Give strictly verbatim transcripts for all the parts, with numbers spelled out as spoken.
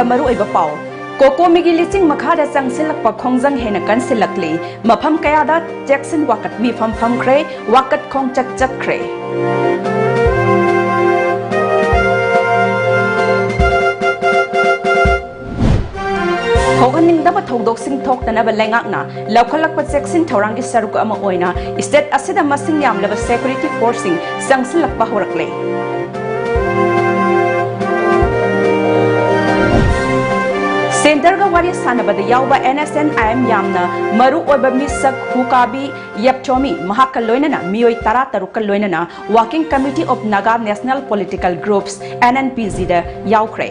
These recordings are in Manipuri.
ꯃꯔꯨꯑꯣꯏꯕ ꯄꯥꯎ꯫ ꯀꯣꯀꯣꯃꯤꯒꯤ ꯂꯤꯆꯤꯡ ꯃꯈꯥꯗ ꯆꯪꯁꯤꯜꯂꯛꯄ ꯈꯣꯡꯖꯪ ꯍꯦꯟꯅ ꯀꯟꯁꯤꯜꯂꯛꯂꯤ꯫ ꯃꯐꯝ ꯀꯌꯥꯗ ꯆꯦꯛꯁꯤꯟ ꯋꯥꯀꯠ ꯃꯤꯐꯝ ꯐꯝꯈ꯭ꯔꯦ, ꯋꯥꯀꯠ ꯈꯣꯡꯆꯠ ꯆꯠꯈ꯭ꯔꯦ꯫ ꯍꯧꯍꯟꯅꯤꯡꯗꯕ ꯊꯧꯗꯣꯛꯁꯤꯡ ꯊꯣꯛꯇꯅꯕ ꯂꯩꯉꯥꯛꯅ ꯂꯧꯈꯠꯂꯛꯄ ꯆꯦꯛꯁꯤꯟ ꯊꯧꯔꯥꯡꯒꯤ ꯁꯔꯨꯛ ꯑꯃ ꯑꯣꯏꯅ state ꯑꯁꯤꯗ ꯃꯁꯤꯡ ꯌꯥꯝꯂꯕ security forceꯁꯤꯡ ꯆꯪꯁꯤꯜꯂꯛꯄ ꯍꯧꯔꯛꯂꯦ꯫ Centreꯒ ꯋꯥꯔꯤ ꯁꯥꯟꯅꯕꯗ ꯌꯥꯎꯕ NSCN-IM ꯌꯥꯝꯅ ꯃꯔꯨ ꯑꯣꯏꯕ ꯃꯤꯁꯛ ꯍꯨꯀꯥꯕꯤ ꯌꯦꯞꯆꯣꯃꯤ ꯃꯍꯥꯛꯀ ꯂꯣꯏꯅꯅ ꯃꯤꯑꯣꯏ ꯇꯔꯥ ꯇꯔꯨꯛꯀ ꯂꯣꯏꯅꯅ Working Committee of Naga National Political Groups, NNPGDA, ꯌꯥꯎꯈ꯭ꯔꯦ꯫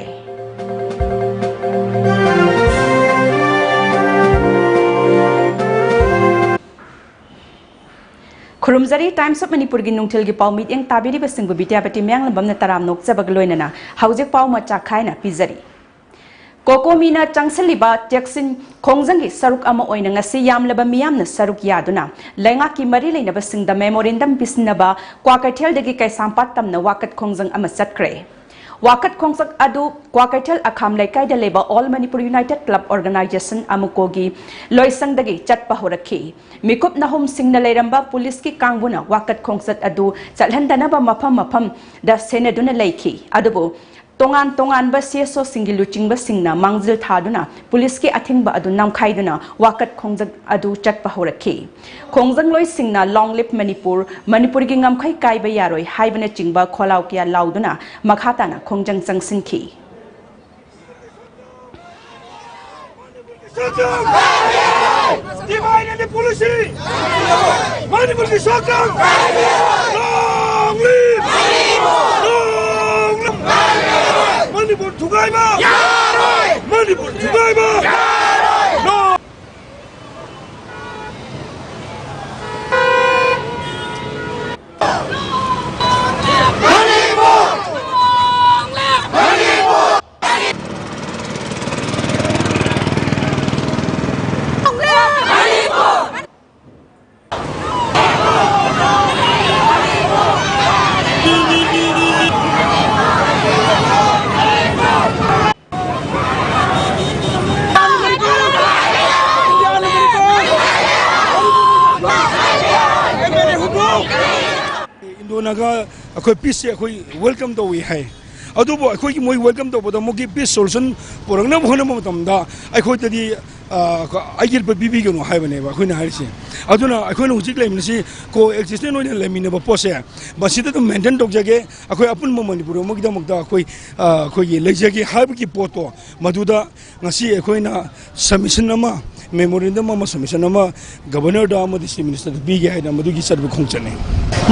ꯈꯨꯔꯨꯝꯖꯔꯤ꯫ Times of Manipurꯒꯤ ꯅꯨꯡꯊꯤꯜꯒꯤ ꯄꯥꯎ ꯃꯤꯠꯌꯦꯡ ꯇꯥꯕꯤꯔꯤꯕꯁꯤꯡꯕꯨ ꯕꯤꯗ꯭ꯌꯥꯄꯇꯤ ꯃꯌꯥꯡꯂꯝꯕꯝꯅ ꯇꯔꯥꯝꯅ ꯑꯣꯛꯆꯕꯒ ꯂꯣꯏꯅꯅ ꯍꯧꯖꯤꯛ ꯄꯥꯎ ꯃꯆꯥ ꯈꯥꯏꯅ ꯄꯤꯖꯔꯤ꯫ ꯀꯣꯀꯣꯃꯤꯅ ꯆꯪꯁꯤꯜꯂꯤꯕ ꯆꯦꯛꯁꯤꯟ ꯈꯣꯡꯖꯪꯒꯤ ꯁꯔꯨꯛ ꯑꯃ ꯑꯣꯏꯅ ꯉꯁꯤ ꯌꯥꯝꯂꯕ ꯃꯤꯌꯥꯝꯅ ꯁꯔꯨꯛ ꯌꯥꯗꯨꯅ ꯂꯩꯉꯥꯛꯀꯤ ꯃꯔꯤ ꯂꯩꯅꯕꯁꯤꯡꯗ memorandum ꯄꯤꯁꯤꯟꯅꯕ ꯀ꯭ꯋꯥꯀꯩꯊꯦꯜꯗꯒꯤ ꯀꯩꯁꯥꯝꯄꯥꯠ ꯇꯝꯅ ꯋꯥꯀꯠ ꯈꯣꯡꯖꯪ ꯑꯃ ꯆꯠꯈ꯭ꯔꯦ꯫ ꯋꯥꯀꯠ ꯈꯣꯡꯆꯠ ꯑꯗꯨ ꯀ꯭ꯋꯥꯀꯩꯊꯦꯜ ꯑꯈꯥꯝ ꯂꯩꯀꯥꯏꯗ ꯂꯩꯕ All Manipur United Club Organization, ꯑꯃꯨꯀꯣꯒꯤ ꯂꯣꯏꯁꯪꯗꯒꯤ ꯆꯠꯄ ꯍꯧꯔꯛꯈꯤ꯫ ꯃꯤꯀꯨꯞ ꯅꯍꯨꯝꯁꯤꯡꯅ ꯂꯩꯔꯝꯕ ꯄꯨꯂꯤꯁꯀꯤ ꯀꯥꯡꯕꯨꯅ ꯋꯥꯀꯠ ꯈꯣꯡꯆꯠ ꯑꯗꯨ ꯆꯠꯍꯟꯗꯅꯕ ꯃꯐꯝ ꯃꯐꯝꯗ ꯁꯦꯟꯅꯗꯨꯅ ꯂꯩꯈꯤ꯫ ꯑꯗꯨꯕꯨ ꯇꯣꯉꯥꯟ ꯇꯣꯉꯥꯟꯕ CSOꯁꯤꯡꯒꯤ ꯂꯨꯆꯤꯡꯕꯁꯤꯡꯅ ꯃꯥꯡꯖꯤꯜ ꯊꯥꯗꯨꯅ ꯄꯨꯂꯤꯁꯀꯤ ꯑꯊꯤꯡꯕ ꯑꯗꯨ ꯅꯝꯈꯥꯏꯗꯨꯅ ꯋꯥꯀꯠ ꯈꯣꯡꯖꯪ ꯑꯗꯨ ꯆꯠꯄ ꯍꯧꯔꯛꯈꯤ꯫ ꯈꯣꯡꯖꯪꯂꯣꯏꯁꯤꯡꯅ Long Live Manipur, ꯃꯅꯤꯄꯨꯔꯒꯤ ꯉꯝꯈꯩ ꯀꯥꯏꯕ ꯌꯥꯔꯣꯏ ꯍꯥꯏꯕꯅꯆꯤꯡꯕ ꯈꯣꯜꯂꯥꯎ ꯀꯌꯥ ꯂꯥꯎꯗꯨꯅ ꯃꯈꯥ ꯇꯥꯅ ꯈꯣꯡꯖꯪ ꯆꯪꯁꯤꯟꯈꯤ꯫ Divine and ꯄꯨꯂꯤꯁꯤ! ꯃꯅꯤꯄꯨꯔꯒꯤ ꯁꯛꯇꯝ! Long live! Long live! Manipur ꯊꯨꯒꯥꯏꯕ! ꯌꯥꯔꯣꯏ! ꯃꯅꯤꯄꯨꯔ ꯊꯨꯒꯥꯏꯕ! ꯌꯥꯔꯣꯏ! No! ꯅꯥꯒꯥ ꯑꯩꯈꯣꯏ ꯄꯤꯁꯁꯦ ꯑꯩꯈꯣꯏ ꯋꯦꯜꯀꯝ ꯇꯧꯏ ꯍꯥꯏ꯫ ꯑꯗꯨꯕꯨ ꯑꯩꯈꯣꯏꯒꯤ ꯃꯣꯏ ꯋꯦꯜꯀꯝ ꯇꯧꯕꯗ ꯃꯣꯏꯒꯤ ꯄꯤꯁ ꯁꯣꯂꯨꯁꯟ ꯄꯨꯔꯛꯅꯕ ꯍꯣꯠꯅꯕ ꯃꯇꯝꯗ ꯑꯩꯈꯣꯏꯗꯗꯤ, ꯑ, ꯑꯌꯦꯠꯄ ꯄꯤꯕꯤꯒꯅꯨ ꯍꯥꯏꯕꯅꯦꯕ ꯑꯩꯈꯣꯏꯅ ꯍꯥꯏꯔꯤꯁꯦ꯫ ꯑꯗꯨꯅ ꯑꯩꯈꯣꯏꯅ ꯍꯧꯖꯤꯛ ꯂꯩꯃꯤꯟꯅꯁꯤ ꯀꯣ ꯑꯦꯛꯖꯤꯁꯇꯦꯟ ꯑꯣꯏꯅ ꯂꯩꯃꯤꯟꯅꯕ ꯄꯣꯠꯁꯦ ꯃꯁꯤꯗ ꯑꯗꯨꯝ ꯃꯦꯟꯇꯦꯟ ꯇꯧꯖꯒꯦ꯫ ꯑꯩꯈꯣꯏ ꯑꯄꯨꯟꯕ ꯃꯅꯤꯄꯨꯔ ꯑꯃꯒꯤꯗꯃꯛꯇ ꯑꯩꯈꯣꯏ, ꯑ, ꯑꯩꯈꯣꯏꯒꯤ ꯂꯩꯖꯒꯦ ꯍꯥꯏꯕꯒꯤ ꯄꯣꯠꯇꯣ ꯃꯗꯨꯗ ꯉꯁꯤ ꯑꯩꯈꯣꯏꯅ ꯁꯕꯃꯤꯁꯟ ꯑꯃ, ꯃꯦꯃꯣꯔꯦꯟꯗꯝ ꯑꯃ, ꯁꯕꯃꯤꯁꯟ ꯑꯃ ꯒꯕꯔꯅꯔꯗ ꯑꯃꯗꯤ ꯆꯤꯐ ꯃꯤꯅꯤꯁꯇꯔꯗ ꯄꯤꯒꯦ ꯍꯥꯏꯅ ꯃꯗꯨꯒꯤ ꯆꯠꯄ ꯈꯣꯡꯆꯠꯅꯤ꯫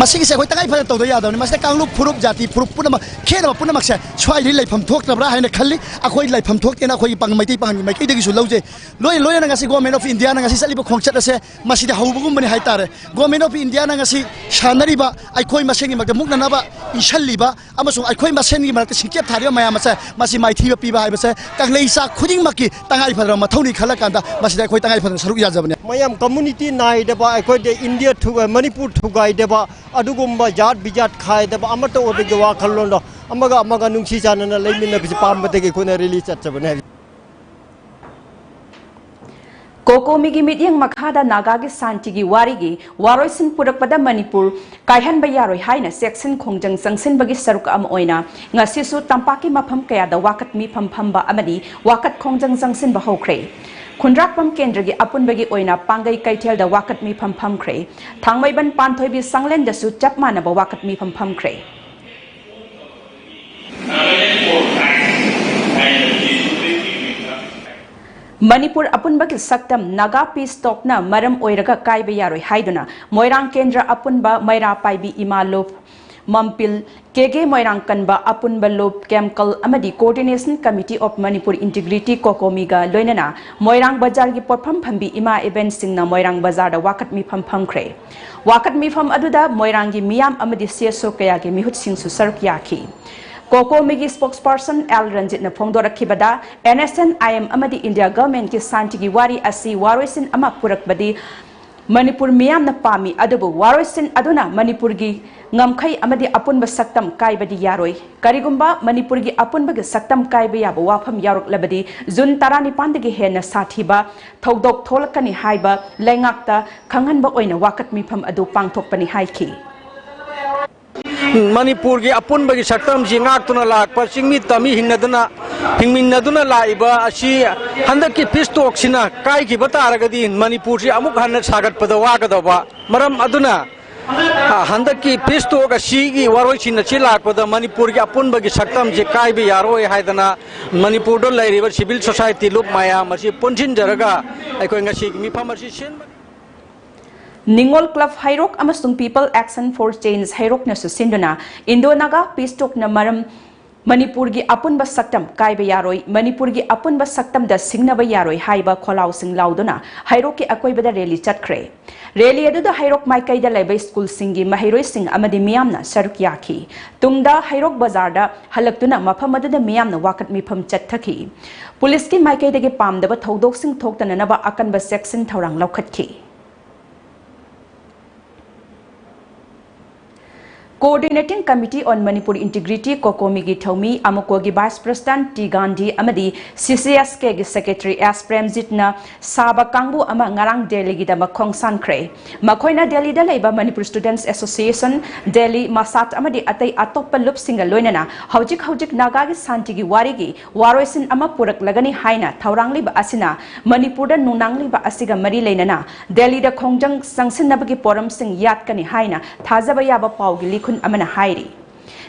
ꯃꯁꯤꯒꯤꯁꯦ ꯑꯩꯈꯣꯏ ꯇꯉꯥꯏ ꯐꯗꯅ ꯇꯧꯗ ꯌꯥꯗꯕꯅꯤ꯫ ꯃꯁꯤꯗ ꯀꯥꯡꯂꯨꯞ, ꯐꯨꯔꯨꯞ, ꯖꯥꯇꯤ, ꯐꯨꯔꯨꯞ ꯄꯨꯝꯅꯃꯛ, ꯈꯦꯠꯅꯕ ꯄꯨꯝꯅꯃꯛꯁꯦ ꯁ꯭ꯋꯥꯏꯗ ꯂꯩꯐꯝ ꯊꯣꯛꯇꯕ꯭ꯔꯥ ꯍꯥꯏꯅ ꯈꯜꯂꯤ꯫ ꯑꯩꯈꯣꯏ ꯂꯩꯐꯝ ꯊꯣꯛꯇꯦꯅ ꯑꯩꯈꯣꯏꯒꯤ ꯄꯥꯡ-, ꯃꯩꯇꯩ ꯄꯥꯉꯜꯒꯤ ꯃꯥꯏꯀꯩꯗꯒꯤꯁꯨ ꯂꯧꯖꯩ꯫ ꯂꯣꯏꯅ ꯂꯣꯏꯅꯅ ꯉꯁꯤ Government of Indiaꯅ ꯉꯁꯤ ꯆꯠꯂꯤꯕ ꯈꯣꯡꯆꯠ ꯑꯁꯦ ꯃꯁꯤꯗꯤ ꯍꯧꯕꯒꯨꯝꯕꯅꯤ ꯍꯥꯏꯇꯥꯔꯦ꯫ Government of Indiaꯅ ꯉꯁꯤ ꯁꯥꯟꯅꯔꯤꯕ ꯑꯩꯈꯣꯏ ꯃꯁꯦꯟꯒꯤ ꯃꯔꯛꯇ ꯃꯨꯛꯅꯅꯕ ꯏꯟꯁꯤꯜꯂꯤꯕ ꯑꯃꯁꯨꯡ ꯑꯩꯈꯣꯏ ꯃꯁꯦꯟꯒꯤ ꯃꯔꯛꯇ ꯁꯤꯡꯆꯦꯞ ꯊꯥꯔꯤꯕ ꯃꯌꯥꯝ ꯑꯁꯦ ꯃꯁꯤ ꯃꯥꯏꯊꯤꯕ ꯄꯤꯕ ꯍꯥꯏꯕꯁꯦ ꯀꯪꯂꯩꯆꯥ ꯈꯨꯗꯤꯡꯃꯛꯀꯤ ꯇꯉꯥꯏ ꯐꯗ꯭ꯔꯕ ꯃꯊꯧꯅꯤ ꯈꯜꯂꯀꯥꯟꯗ ꯃꯁꯤꯗ ꯑꯩꯈꯣꯏ ꯇꯉꯥꯏ ꯐꯗꯅ ꯁꯔꯨꯛ ꯌꯥꯖꯕꯅꯤ꯫ ꯃꯌꯥꯝ ꯀꯝꯃꯨꯅꯤꯇꯤ ꯅꯥꯏꯗꯕ, ꯑꯩꯈꯣꯏꯗ ꯏꯟꯗꯤꯌꯥ ꯊꯨꯒꯥꯏ-, ꯃꯅꯤꯄꯨꯔ ꯊꯨꯒꯥꯏꯗꯕ ꯑꯗꯨꯒꯨꯝꯕ ꯖꯥꯠ ꯕꯤꯖꯥꯠ ꯈꯥꯏꯗꯕ ꯑꯃꯠꯇ ꯑꯣꯏꯕꯒꯤ ꯋꯥꯈꯜꯂꯣꯟꯗꯣ ꯑꯃꯒ ꯑꯃꯒ ꯅꯨꯡꯁꯤ ꯆꯥꯟꯅꯅ ꯂꯩꯃꯤꯟꯅꯕꯁꯤ ꯄꯥꯝꯕꯗꯒꯤ ꯑꯩꯈꯣꯏꯅ ꯔꯦꯂꯤ ꯆꯠꯆꯕꯅꯦ ꯍꯥꯏ꯫ ꯀꯣꯀꯣꯃꯤꯒꯤ ꯃꯤꯠꯌꯦꯡ ꯃꯈꯥꯗ ꯅꯥꯒꯥꯒꯤ ꯁꯥꯟꯇꯤꯒꯤ ꯋꯥꯔꯤꯒꯤ ꯋꯥꯔꯣꯏꯁꯤꯟ ꯄꯨꯔꯛꯄꯗ ꯃꯅꯤꯄꯨꯔ ꯀꯥꯏꯍꯟꯕ ꯌꯥꯔꯣꯏ ꯍꯥꯏꯅ ꯆꯦꯛꯁꯤꯟ ꯈꯣꯡꯖꯪ ꯆꯪꯁꯤꯟꯕꯒꯤ ꯁꯔꯨꯛ ꯑꯃ ꯑꯣꯏꯅ ꯉꯁꯤꯁꯨ ꯇꯝꯄꯥꯛꯀꯤ ꯃꯐꯝ ꯀꯌꯥꯗ ꯋꯥꯀꯠ ꯃꯤꯐꯝ ꯐꯝꯕ ꯑꯃꯗꯤ ꯋꯥꯀꯠ ꯈꯣꯡꯖꯪ ꯆꯪꯁꯤꯟꯕ ꯍꯧꯈ꯭ꯔꯦ꯫ ꯈꯨꯟꯗ꯭ꯔꯥꯛꯄꯝ ꯀꯦꯟꯗ꯭ꯔꯒꯤ ꯑꯄꯨꯟꯕꯒꯤ ꯑꯣꯏꯅ ꯄꯥꯡꯒꯩ ꯀꯩꯊꯦꯜꯗ ꯋꯥꯀꯠ ꯃꯤꯐꯝ ꯐꯝꯈ꯭ꯔꯦ꯫ ꯊꯥꯡꯃꯩꯕꯟ ꯄꯥꯟꯊꯣꯏꯕꯤ ꯁꯪꯂꯦꯟꯗꯁꯨ ꯆꯞ ꯃꯥꯟꯅꯕ ꯋꯥꯀꯠ ꯃꯤꯐꯝ ꯐꯝꯈ꯭ꯔꯦ꯫ ꯃꯅꯤꯄꯨꯔ ꯑꯄꯨꯟꯕꯒꯤ ꯁꯛꯇꯝ ꯅꯥꯒꯥ ꯄꯤꯁ ꯇꯣꯛꯅ ꯃꯔꯝ ꯑꯣꯏꯔꯒ ꯀꯥꯏꯕ ꯌꯥꯔꯣꯏ ꯍꯥꯏꯗꯨꯅ ꯃꯣꯏꯔꯥꯡ ꯀꯦꯟꯗ꯭ꯔ ꯑꯄꯨꯟꯕ, ꯃꯩꯔꯥ ꯄꯥꯏꯕꯤ ꯏꯃꯥ ꯂꯨꯞ, ꯃꯝꯄꯤꯜ, ꯀꯦ ꯀꯦ ꯃꯣꯏꯔꯥꯡ ꯀꯟꯕ ꯑꯄꯨꯟꯕ ꯂꯨꯞ, ꯀꯦꯝꯀꯜ ꯑꯃꯗꯤ Coordination Committee of Manipur Integrity, ꯀꯣꯀꯣꯃꯤꯒ ꯂꯣꯏꯅꯅ ꯃꯣꯏꯔꯥꯡ ꯕꯖꯥꯔꯒꯤ ꯄꯣꯠꯐꯝ ꯐꯝꯕꯤ ꯏꯃꯥ ꯏꯕꯦꯟꯁꯤꯡꯅ ꯃꯣꯏꯔꯥꯡ ꯕꯖꯥꯔꯗ ꯋꯥꯀꯠ ꯃꯤꯐꯝ ꯐꯝꯈ꯭ꯔꯦ꯫ ꯋꯥꯀꯠ ꯃꯤꯐꯝ ꯑꯗꯨꯗ ꯃꯣꯏꯔꯥꯡꯒꯤ ꯃꯤꯌꯥꯝ ꯑꯃꯗꯤ ꯁꯤ ꯑꯦꯁ ꯑꯣ ꯀꯌꯥꯒꯤ ꯃꯤꯍꯨꯠꯁꯤꯡꯁꯨ ꯁꯔꯨꯛ ꯌꯥꯈꯤ꯫ ꯀꯣꯀꯣꯃꯤꯒꯤ spokesperson ꯑꯦꯜ ꯔꯟꯖꯤꯠꯅ ꯐꯣꯡꯗꯣꯔꯛꯈꯤꯕꯗ, N S N I M ꯑꯃꯗꯤ ꯏꯟꯗꯤꯌꯥ ꯒꯚꯔꯟꯃꯦꯟꯠꯀꯤ ꯁꯥꯟꯇꯤꯒꯤ ꯋꯥꯔꯤ ꯑꯁꯤ ꯋꯥꯔꯣꯏꯁꯤꯟ ꯑꯃ ꯄꯨꯔꯛꯄꯗꯤ ꯃꯅꯤꯄꯨꯔ ꯃꯤꯌꯥꯝꯅ ꯄꯥꯝꯃꯤ, ꯑꯗꯨꯕꯨ ꯋꯥꯔꯣꯏꯁꯤꯟ ꯑꯗꯨꯅ ꯃꯅꯤꯄꯨꯔꯒꯤ ꯉꯝꯈꯩ ꯑꯃꯗꯤ ꯑꯄꯨꯟꯕ ꯁꯛꯇꯝ ꯀꯥꯏꯕꯗꯤ ꯌꯥꯔꯣꯏ꯫ ꯀꯔꯤꯒꯨꯝꯕ ꯃꯅꯤꯄꯨꯔꯒꯤ ꯑꯄꯨꯟꯕꯒꯤ ꯁꯛꯇꯝ ꯀꯥꯏꯕ ꯌꯥꯕ ꯋꯥꯐꯝ ꯌꯥꯎꯔꯛꯂꯕꯗꯤ ꯖꯨꯟ ꯇꯔꯥꯅꯤꯄꯥꯟꯗꯒꯤ ꯍꯦꯟꯅ ꯁꯥꯊꯤꯕ ꯊꯧꯗꯣꯛ ꯊꯣꯛꯂꯛꯀꯅꯤ ꯍꯥꯏꯕ ꯂꯩꯉꯥꯛꯇ ꯈꯪꯍꯟꯕ ꯑꯣꯏꯅ ꯋꯥꯀꯠ ꯃꯤꯐꯝ ꯑꯗꯨ ꯄꯥꯡꯊꯣꯛꯄꯅꯤ ꯍꯥꯏꯈꯤ꯫ ꯃꯅꯤꯄꯨꯔꯒꯤ ꯑꯄꯨꯟꯕꯒꯤ ꯁꯛꯇꯝꯁꯤ ꯉꯥꯛꯇꯨꯅ ꯂꯥꯛꯄ ꯆꯤꯡꯃꯤ ꯇꯝꯃꯤ ꯍꯤꯡꯅꯗꯨꯅ, ꯍꯤꯡꯃꯤꯟꯅꯗꯨꯅ ꯂꯥꯛꯏꯕ ꯑꯁꯤ ꯍꯟꯗꯛꯀꯤ ꯄꯤꯁ ꯇꯣꯛꯁꯤꯅ ꯀꯥꯏꯈꯤꯕ ꯇꯥꯔꯒꯗꯤ ꯃꯅꯤꯄꯨꯔꯁꯤ ꯑꯃꯨꯛ ꯍꯟꯅ ꯁꯥꯒꯠꯄꯗ ꯋꯥꯒꯗꯧꯕ꯫ ꯃꯔꯝ ꯑꯗꯨꯅ, ꯑ, ꯍꯟꯗꯛꯀꯤ ꯄꯤꯁ ꯇꯣꯛ ꯑꯁꯤꯒꯤ ꯋꯥꯔꯣꯏꯁꯤꯟ ꯑꯁꯤ ꯂꯥꯛꯄꯗ ꯃꯅꯤꯄꯨꯔꯒꯤ ꯑꯄꯨꯟꯕꯒꯤ ꯁꯛꯇꯝꯁꯤ ꯀꯥꯏꯕ ꯌꯥꯔꯣꯏ ꯍꯥꯏꯗꯅ ꯃꯅꯤꯄꯨꯔꯗ ꯂꯩꯔꯤꯕ ꯁꯤꯚꯤꯜ ꯁꯣꯁꯥꯏꯇꯤ ꯂꯨꯞ ꯃꯌꯥꯝ ꯑꯁꯤ ꯄꯨꯟꯁꯤꯟꯖꯔꯒ ꯑꯩꯈꯣꯏ ꯉꯁꯤꯒꯤ ꯃꯤꯐꯝ ꯑꯁꯤ ꯁꯤꯟꯕꯅꯤ꯫ ꯅꯤꯉꯣꯜ ꯀ꯭ꯂꯕ ꯍꯩꯔꯣꯛ ꯑꯃꯁꯨꯡ People Action for Change ꯍꯩꯔꯣꯛꯅꯁꯨ ꯁꯤꯟꯗꯨꯅ ꯏꯟꯗꯣ ꯅꯥꯒꯥ ꯄꯤꯁ ꯇꯣꯛꯅ ꯃꯔꯝ ꯃꯅꯤꯄꯨꯔꯒꯤ ꯑꯄꯨꯟꯕ ꯁꯛꯇꯝ ꯀꯥꯏꯕ ꯌꯥꯔꯣꯏ, ꯃꯅꯤꯄꯨꯔꯒꯤ ꯑꯄꯨꯟꯕ ꯁꯛꯇꯝꯗ ꯁꯤꯡꯅꯕ ꯌꯥꯔꯣꯏ ꯍꯥꯏꯕ ꯈꯣꯜꯂꯥꯎꯁꯤꯡ ꯂꯥꯎꯗꯨꯅ ꯍꯩꯔꯣꯛꯀꯤ ꯑꯀꯣꯏꯕꯗ ꯔꯦꯂꯤ ꯆꯠꯈ꯭ꯔꯦ꯫ ꯔꯦꯂꯤ ꯑꯗꯨꯗ ꯍꯩꯔꯣꯛ ꯃꯥꯏꯀꯩꯗ ꯂꯩꯕ ꯁ꯭ꯀꯨꯜꯁꯤꯡꯒꯤ ꯃꯍꯩꯔꯣꯏꯁꯤꯡ ꯑꯃꯗꯤ ꯃꯤꯌꯥꯝꯅ ꯁꯔꯨꯛ ꯌꯥꯈꯤ꯫ ꯇꯨꯡꯗ ꯍꯩꯔꯣꯛ ꯕꯖꯥꯔꯗ ꯍꯜꯂꯛꯇꯨꯅ ꯃꯐꯝ ꯑꯗꯨꯗ ꯃꯤꯌꯥꯝꯅ ꯋꯥꯀꯠ ꯃꯤꯐꯝ ꯆꯠꯊꯈꯤ꯫ ꯄꯨꯂꯤꯁꯀꯤ ꯃꯥꯏꯀꯩꯗꯒꯤ ꯄꯥꯝꯗꯕ ꯊꯧꯗꯣꯛꯁꯤꯡ ꯊꯣꯛꯇꯅꯅꯕ ꯑꯀꯟꯕ ꯆꯦꯛꯁꯤꯟ ꯊꯧꯔꯥꯡ ꯂꯧꯈꯠꯈꯤ꯫ Coordinating Committee on Manipur Integrity, ꯀꯣꯀꯣꯃꯤꯒꯤ ꯊꯧꯃꯤ ꯑꯃꯀꯣꯒꯤ Vice President ꯇꯤ ꯒꯥꯟꯙꯤ ꯑꯃꯗꯤ ꯁꯤ ꯁꯤ ꯑꯦꯁ ꯀꯦꯒꯤ Secretary ꯑꯦꯁ ꯄ꯭ꯔꯦꯝꯖꯤꯠꯅ ꯁꯥꯕ ꯀꯥꯡꯕꯨ ꯑꯃ ꯉꯔꯥꯡ ꯗꯦꯜꯂꯤꯒꯤꯗꯃꯛ ꯈꯣꯡꯁꯥꯟꯈ꯭ꯔꯦ꯫ ꯃꯈꯣꯏꯅ ꯗꯦꯜꯂꯤꯗ ꯂꯩꯕ Manipur Students Association, ꯗꯦꯜꯂꯤ ꯃꯁꯥꯠ ꯑꯃꯗꯤ ꯑꯇꯩ ꯑꯇꯣꯞꯄ ꯂꯨꯞꯁꯤꯡꯒ ꯂꯣꯏꯅꯅ ꯍꯧꯖꯤꯛ ꯍꯧꯖꯤꯛ ꯅꯥꯒꯥꯒꯤ ꯁꯥꯟꯇꯤꯒꯤ ꯋꯥꯔꯤꯒꯤ ꯋꯥꯔꯣꯏꯁꯤꯟ ꯑꯃ ꯄꯨꯔꯛꯂꯒꯅꯤ ꯍꯥꯏꯅ ꯊꯧꯔꯥꯡꯂꯤꯕ ꯑꯁꯤꯅ ꯃꯅꯤꯄꯨꯔꯗ ꯅꯨꯡꯅꯥꯡꯂꯤꯕ ꯑꯁꯤꯒ ꯃꯔꯤ ꯂꯩꯅꯅ ꯗꯦꯜꯂꯤꯗ ꯈꯣꯡꯖꯪ ꯆꯪꯁꯤꯟꯅꯕꯒꯤ ꯄꯣꯔꯝꯁꯤꯡ ꯌꯥꯠꯀꯅꯤ ꯍꯥꯏꯅ ꯊꯥꯖꯕ ꯌꯥꯕ ꯄꯥꯎꯒꯤ ꯂꯤꯈꯨꯟ ꯑꯃꯅ ꯍꯥꯏꯔꯤ꯫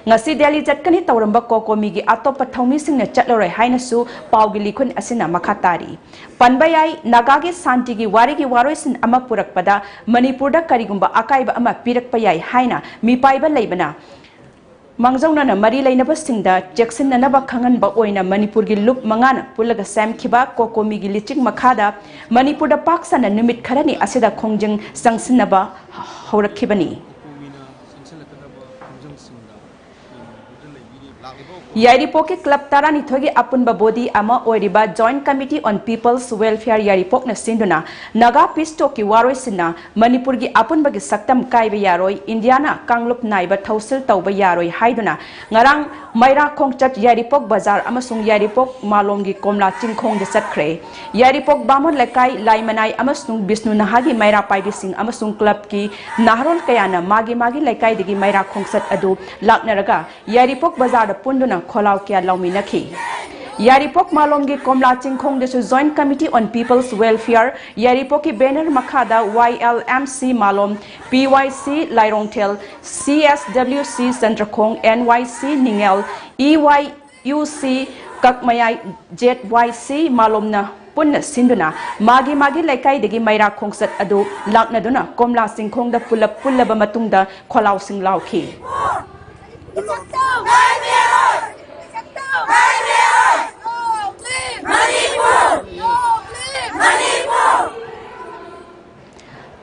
ꯉꯁꯤ ꯗꯦꯜꯂꯤ ꯆꯠꯀꯅꯤ ꯇꯧꯔꯝꯕ ꯀꯣꯀꯣꯃꯤꯒꯤ ꯑꯇꯣꯞꯄ ꯊꯧꯃꯤꯁꯤꯡꯅ ꯆꯠꯂꯔꯣꯏ ꯍꯥꯏꯅꯁꯨ ꯄꯥꯎꯒꯤ ꯂꯤꯈꯨꯟ ꯑꯁꯤꯅ ꯃꯈꯥ ꯇꯥꯔꯤ꯫ ꯄꯟꯕ ꯌꯥꯏ, ꯅꯥꯒꯥꯒꯤ ꯁꯥꯟꯇꯤꯒꯤ ꯋꯥꯔꯤꯒꯤ ꯋꯥꯔꯣꯏꯁꯤꯟ ꯑꯃ ꯄꯨꯔꯛꯄꯗ ꯃꯅꯤꯄꯨꯔꯗ ꯀꯔꯤꯒꯨꯝꯕ ꯑꯀꯥꯏꯕ ꯑꯃ ꯄꯤꯔꯛꯄ ꯌꯥꯏ ꯍꯥꯏꯅ ꯃꯤꯄꯥꯏꯕ ꯂꯩꯕꯅ ꯃꯥꯡꯖꯧꯅꯅ ꯃꯔꯤ ꯂꯩꯅꯕꯁꯤꯡꯗ ꯆꯦꯛꯁꯤꯟꯅꯅꯕ ꯈꯪꯍꯟꯕ ꯑꯣꯏꯅ ꯃꯅꯤꯄꯨꯔꯒꯤ ꯂꯨꯞ ꯃꯉꯥꯅ ꯄꯨꯜꯂꯒ ꯁꯦꯝꯈꯤꯕ ꯀꯣꯀꯣꯃꯤꯒꯤ ꯂꯤꯆꯤꯡ ꯃꯈꯥꯗ ꯃꯅꯤꯄꯨꯔꯗ ꯄꯥꯛ ꯁꯟꯅ ꯅꯨꯃꯤꯠ ꯈꯔꯅꯤ ꯑꯁꯤꯗ ꯈꯣꯡꯖꯪ ꯆꯪꯁꯤꯟꯅꯕ ꯍꯧꯔꯛꯈꯤꯕꯅꯤ꯫ ꯌꯥꯏꯔꯤꯄꯣꯛꯀꯤ ꯀ꯭ꯂꯕ ꯇꯔꯥꯅꯤꯊꯣꯏꯒꯤ ꯑꯄꯨꯟꯕ ꯕꯣꯗꯤ ꯑꯃ ꯑꯣꯏꯔꯤꯕ Joint Committee on People's Welfare ꯌꯥꯏꯔꯤꯄꯣꯛꯅ ꯁꯤꯟꯗꯨꯅ ꯅꯥꯒꯥ ꯄꯤꯁ ꯇꯣꯛꯀꯤ ꯋꯥꯔꯣꯏꯁꯤꯟꯅ ꯃꯅꯤꯄꯨꯔꯒꯤ ꯑꯄꯨꯟꯕꯒꯤ ꯁꯛꯇꯝ ꯀꯥꯏꯕ ꯌꯥꯔꯣꯏ, ꯏꯟꯗꯤꯌꯥꯅ ꯀꯥꯡꯂꯨꯞ ꯅꯥꯏꯕ ꯊꯧꯁꯤꯜ ꯇꯧꯕ ꯌꯥꯔꯣꯏ ꯍꯥꯏꯗꯨꯅ ꯉꯔꯥꯡ ꯃꯩꯔꯥ ꯈꯣꯡꯆꯠ ꯌꯥꯏꯔꯤꯄꯣꯛ ꯕꯖꯥꯔ ꯑꯃꯁꯨꯡ ꯌꯥꯏꯔꯤꯄꯣꯛ ꯃꯥꯂꯣꯝꯒꯤ ꯀꯣꯝꯂꯥ ꯆꯤꯡꯈꯣꯡꯗ ꯆꯠꯈ꯭ꯔꯦ꯫ ꯌꯥꯏꯔꯤꯄꯣꯛ ꯕꯥꯃꯣꯟ ꯂꯩꯀꯥꯏ, ꯂꯥꯏꯃꯅꯥꯏ ꯑꯃꯁꯨꯡ ꯕꯤꯁꯅꯨ ꯅꯍꯥꯒꯤ ꯃꯩꯔꯥ ꯄꯥꯏꯕꯤꯁꯤꯡ ꯑꯃꯁꯨꯡ ꯀ꯭ꯂꯕꯀꯤ ꯅꯍꯥꯔꯣꯜ ꯀꯌꯥꯅ ꯃꯥꯒꯤ ꯃꯥꯒꯤ ꯂꯩꯀꯥꯏꯗꯒꯤ ꯃꯩꯔꯥ ꯈꯣꯡꯆꯠ ꯑꯗꯨ ꯂꯥꯛꯅꯔꯒ ꯌꯥꯏꯔꯤꯄꯣꯛ ꯕꯖꯥꯔꯗ ꯄꯨꯟꯗꯨꯅ ꯈꯣꯜꯂꯥꯎ ꯀꯌꯥ ꯂꯥꯎꯃꯤꯟꯅꯈꯤ꯫ ꯌꯥꯏꯔꯤꯄꯣꯛ ꯃꯥꯂꯣꯝꯒꯤ ꯀꯣꯝꯂꯥ ꯆꯤꯡꯈꯣꯡꯗꯁꯨ Joint Committee on People's Welfare ꯌꯥꯏꯔꯤꯄꯣꯛꯀꯤ ꯕꯦꯅꯔ ꯃꯈꯥꯗ Y L M C ꯃꯥꯂꯣꯝ, P Y C Lairongthel, C S W C Chandrakhong, N Y C Ningel, E Y U C Kakmayai, Z Y C ꯃꯥꯂꯣꯝꯅ ꯄꯨꯟꯅ ꯁꯤꯟꯗꯨꯅ ꯃꯥꯒꯤ ꯃꯥꯒꯤ ꯂꯩꯀꯥꯏꯗꯒꯤ ꯃꯩꯔꯥ ꯈꯣꯡꯆꯠ ꯑꯗꯨ ꯂꯥꯛꯅꯗꯨꯅ ꯀꯣꯝꯂꯥ ꯆꯤꯡꯈꯣꯡꯗ ꯄꯨꯂꯞ ꯄꯨꯜꯂꯕ ꯃꯇꯨꯡꯗ ꯈꯣꯜꯂꯥꯎꯁꯤꯡ ꯂꯥꯎꯈꯤ꯫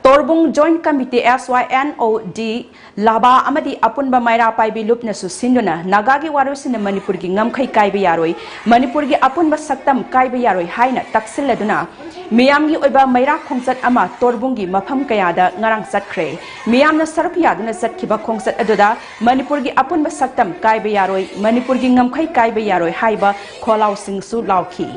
ꯇꯣꯔꯕꯨꯡ Joint Committee, S Y N O D, ꯂꯥꯕꯥ ꯑꯃꯗꯤ ꯑꯄꯨꯟꯕ ꯃꯩꯔꯥ ꯄꯥꯏꯕꯤ ꯂꯨꯞꯅꯁꯨ ꯁꯤꯟꯗꯨꯅ ꯅꯥꯒꯥꯒꯤ ꯋꯥꯔꯣꯏꯁꯤꯟꯅ ꯃꯅꯤꯄꯨꯔꯒꯤ ꯉꯝꯈꯩ ꯀꯥꯏꯕ ꯌꯥꯔꯣꯏ, ꯃꯅꯤꯄꯨꯔꯒꯤ ꯑꯄꯨꯟꯕ ꯁꯛꯇꯝ ꯀꯥꯏꯕ ꯌꯥꯔꯣꯏ ꯍꯥꯏꯅ ꯇꯛꯁꯤꯜꯂꯗꯨꯅ ꯃꯤꯌꯥꯝꯒꯤ ꯑꯣꯏꯕ ꯃꯩꯔꯥ ꯈꯣꯡꯆꯠ ꯑꯃ ꯇꯣꯔꯕꯨꯡꯒꯤ ꯃꯐꯝ ꯀꯌꯥꯗ ꯉꯔꯥꯡ ꯆꯠꯈ꯭ꯔꯦ꯫ ꯃꯤꯌꯥꯝꯅ ꯁꯔꯨꯛ ꯌꯥꯗꯨꯅ ꯆꯠꯈꯤꯕ ꯈꯣꯡꯆꯠ ꯑꯗꯨꯗ ꯃꯅꯤꯄꯨꯔꯒꯤ ꯑꯄꯨꯟꯕ ꯁꯛꯇꯝ ꯀꯥꯏꯕ ꯌꯥꯔꯣꯏ, ꯃꯅꯤꯄꯨꯔꯒꯤ ꯉꯝꯈꯩ ꯀꯥꯏꯕ ꯌꯥꯔꯣꯏ ꯍꯥꯏꯕ ꯈꯣꯜꯂꯥꯎꯁꯤꯡꯁꯨ ꯂꯥꯎꯈꯤ꯫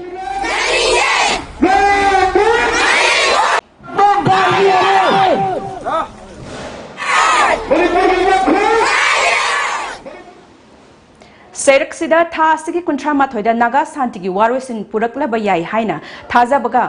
ꯁꯩꯔꯛꯁꯤꯗ ꯊꯥ ꯑꯁꯤꯒꯤ ꯀꯨꯟꯊ꯭ꯔꯥ ꯃꯥꯊꯣꯏꯗ ꯅꯥꯒꯥ ꯁꯥꯟꯇꯤꯒꯤ ꯋꯥꯔꯣꯏꯁꯤꯟ ꯄꯨꯔꯛꯂꯕ ꯌꯥꯏ ꯍꯥꯏꯅ ꯊꯥꯖꯕꯒ,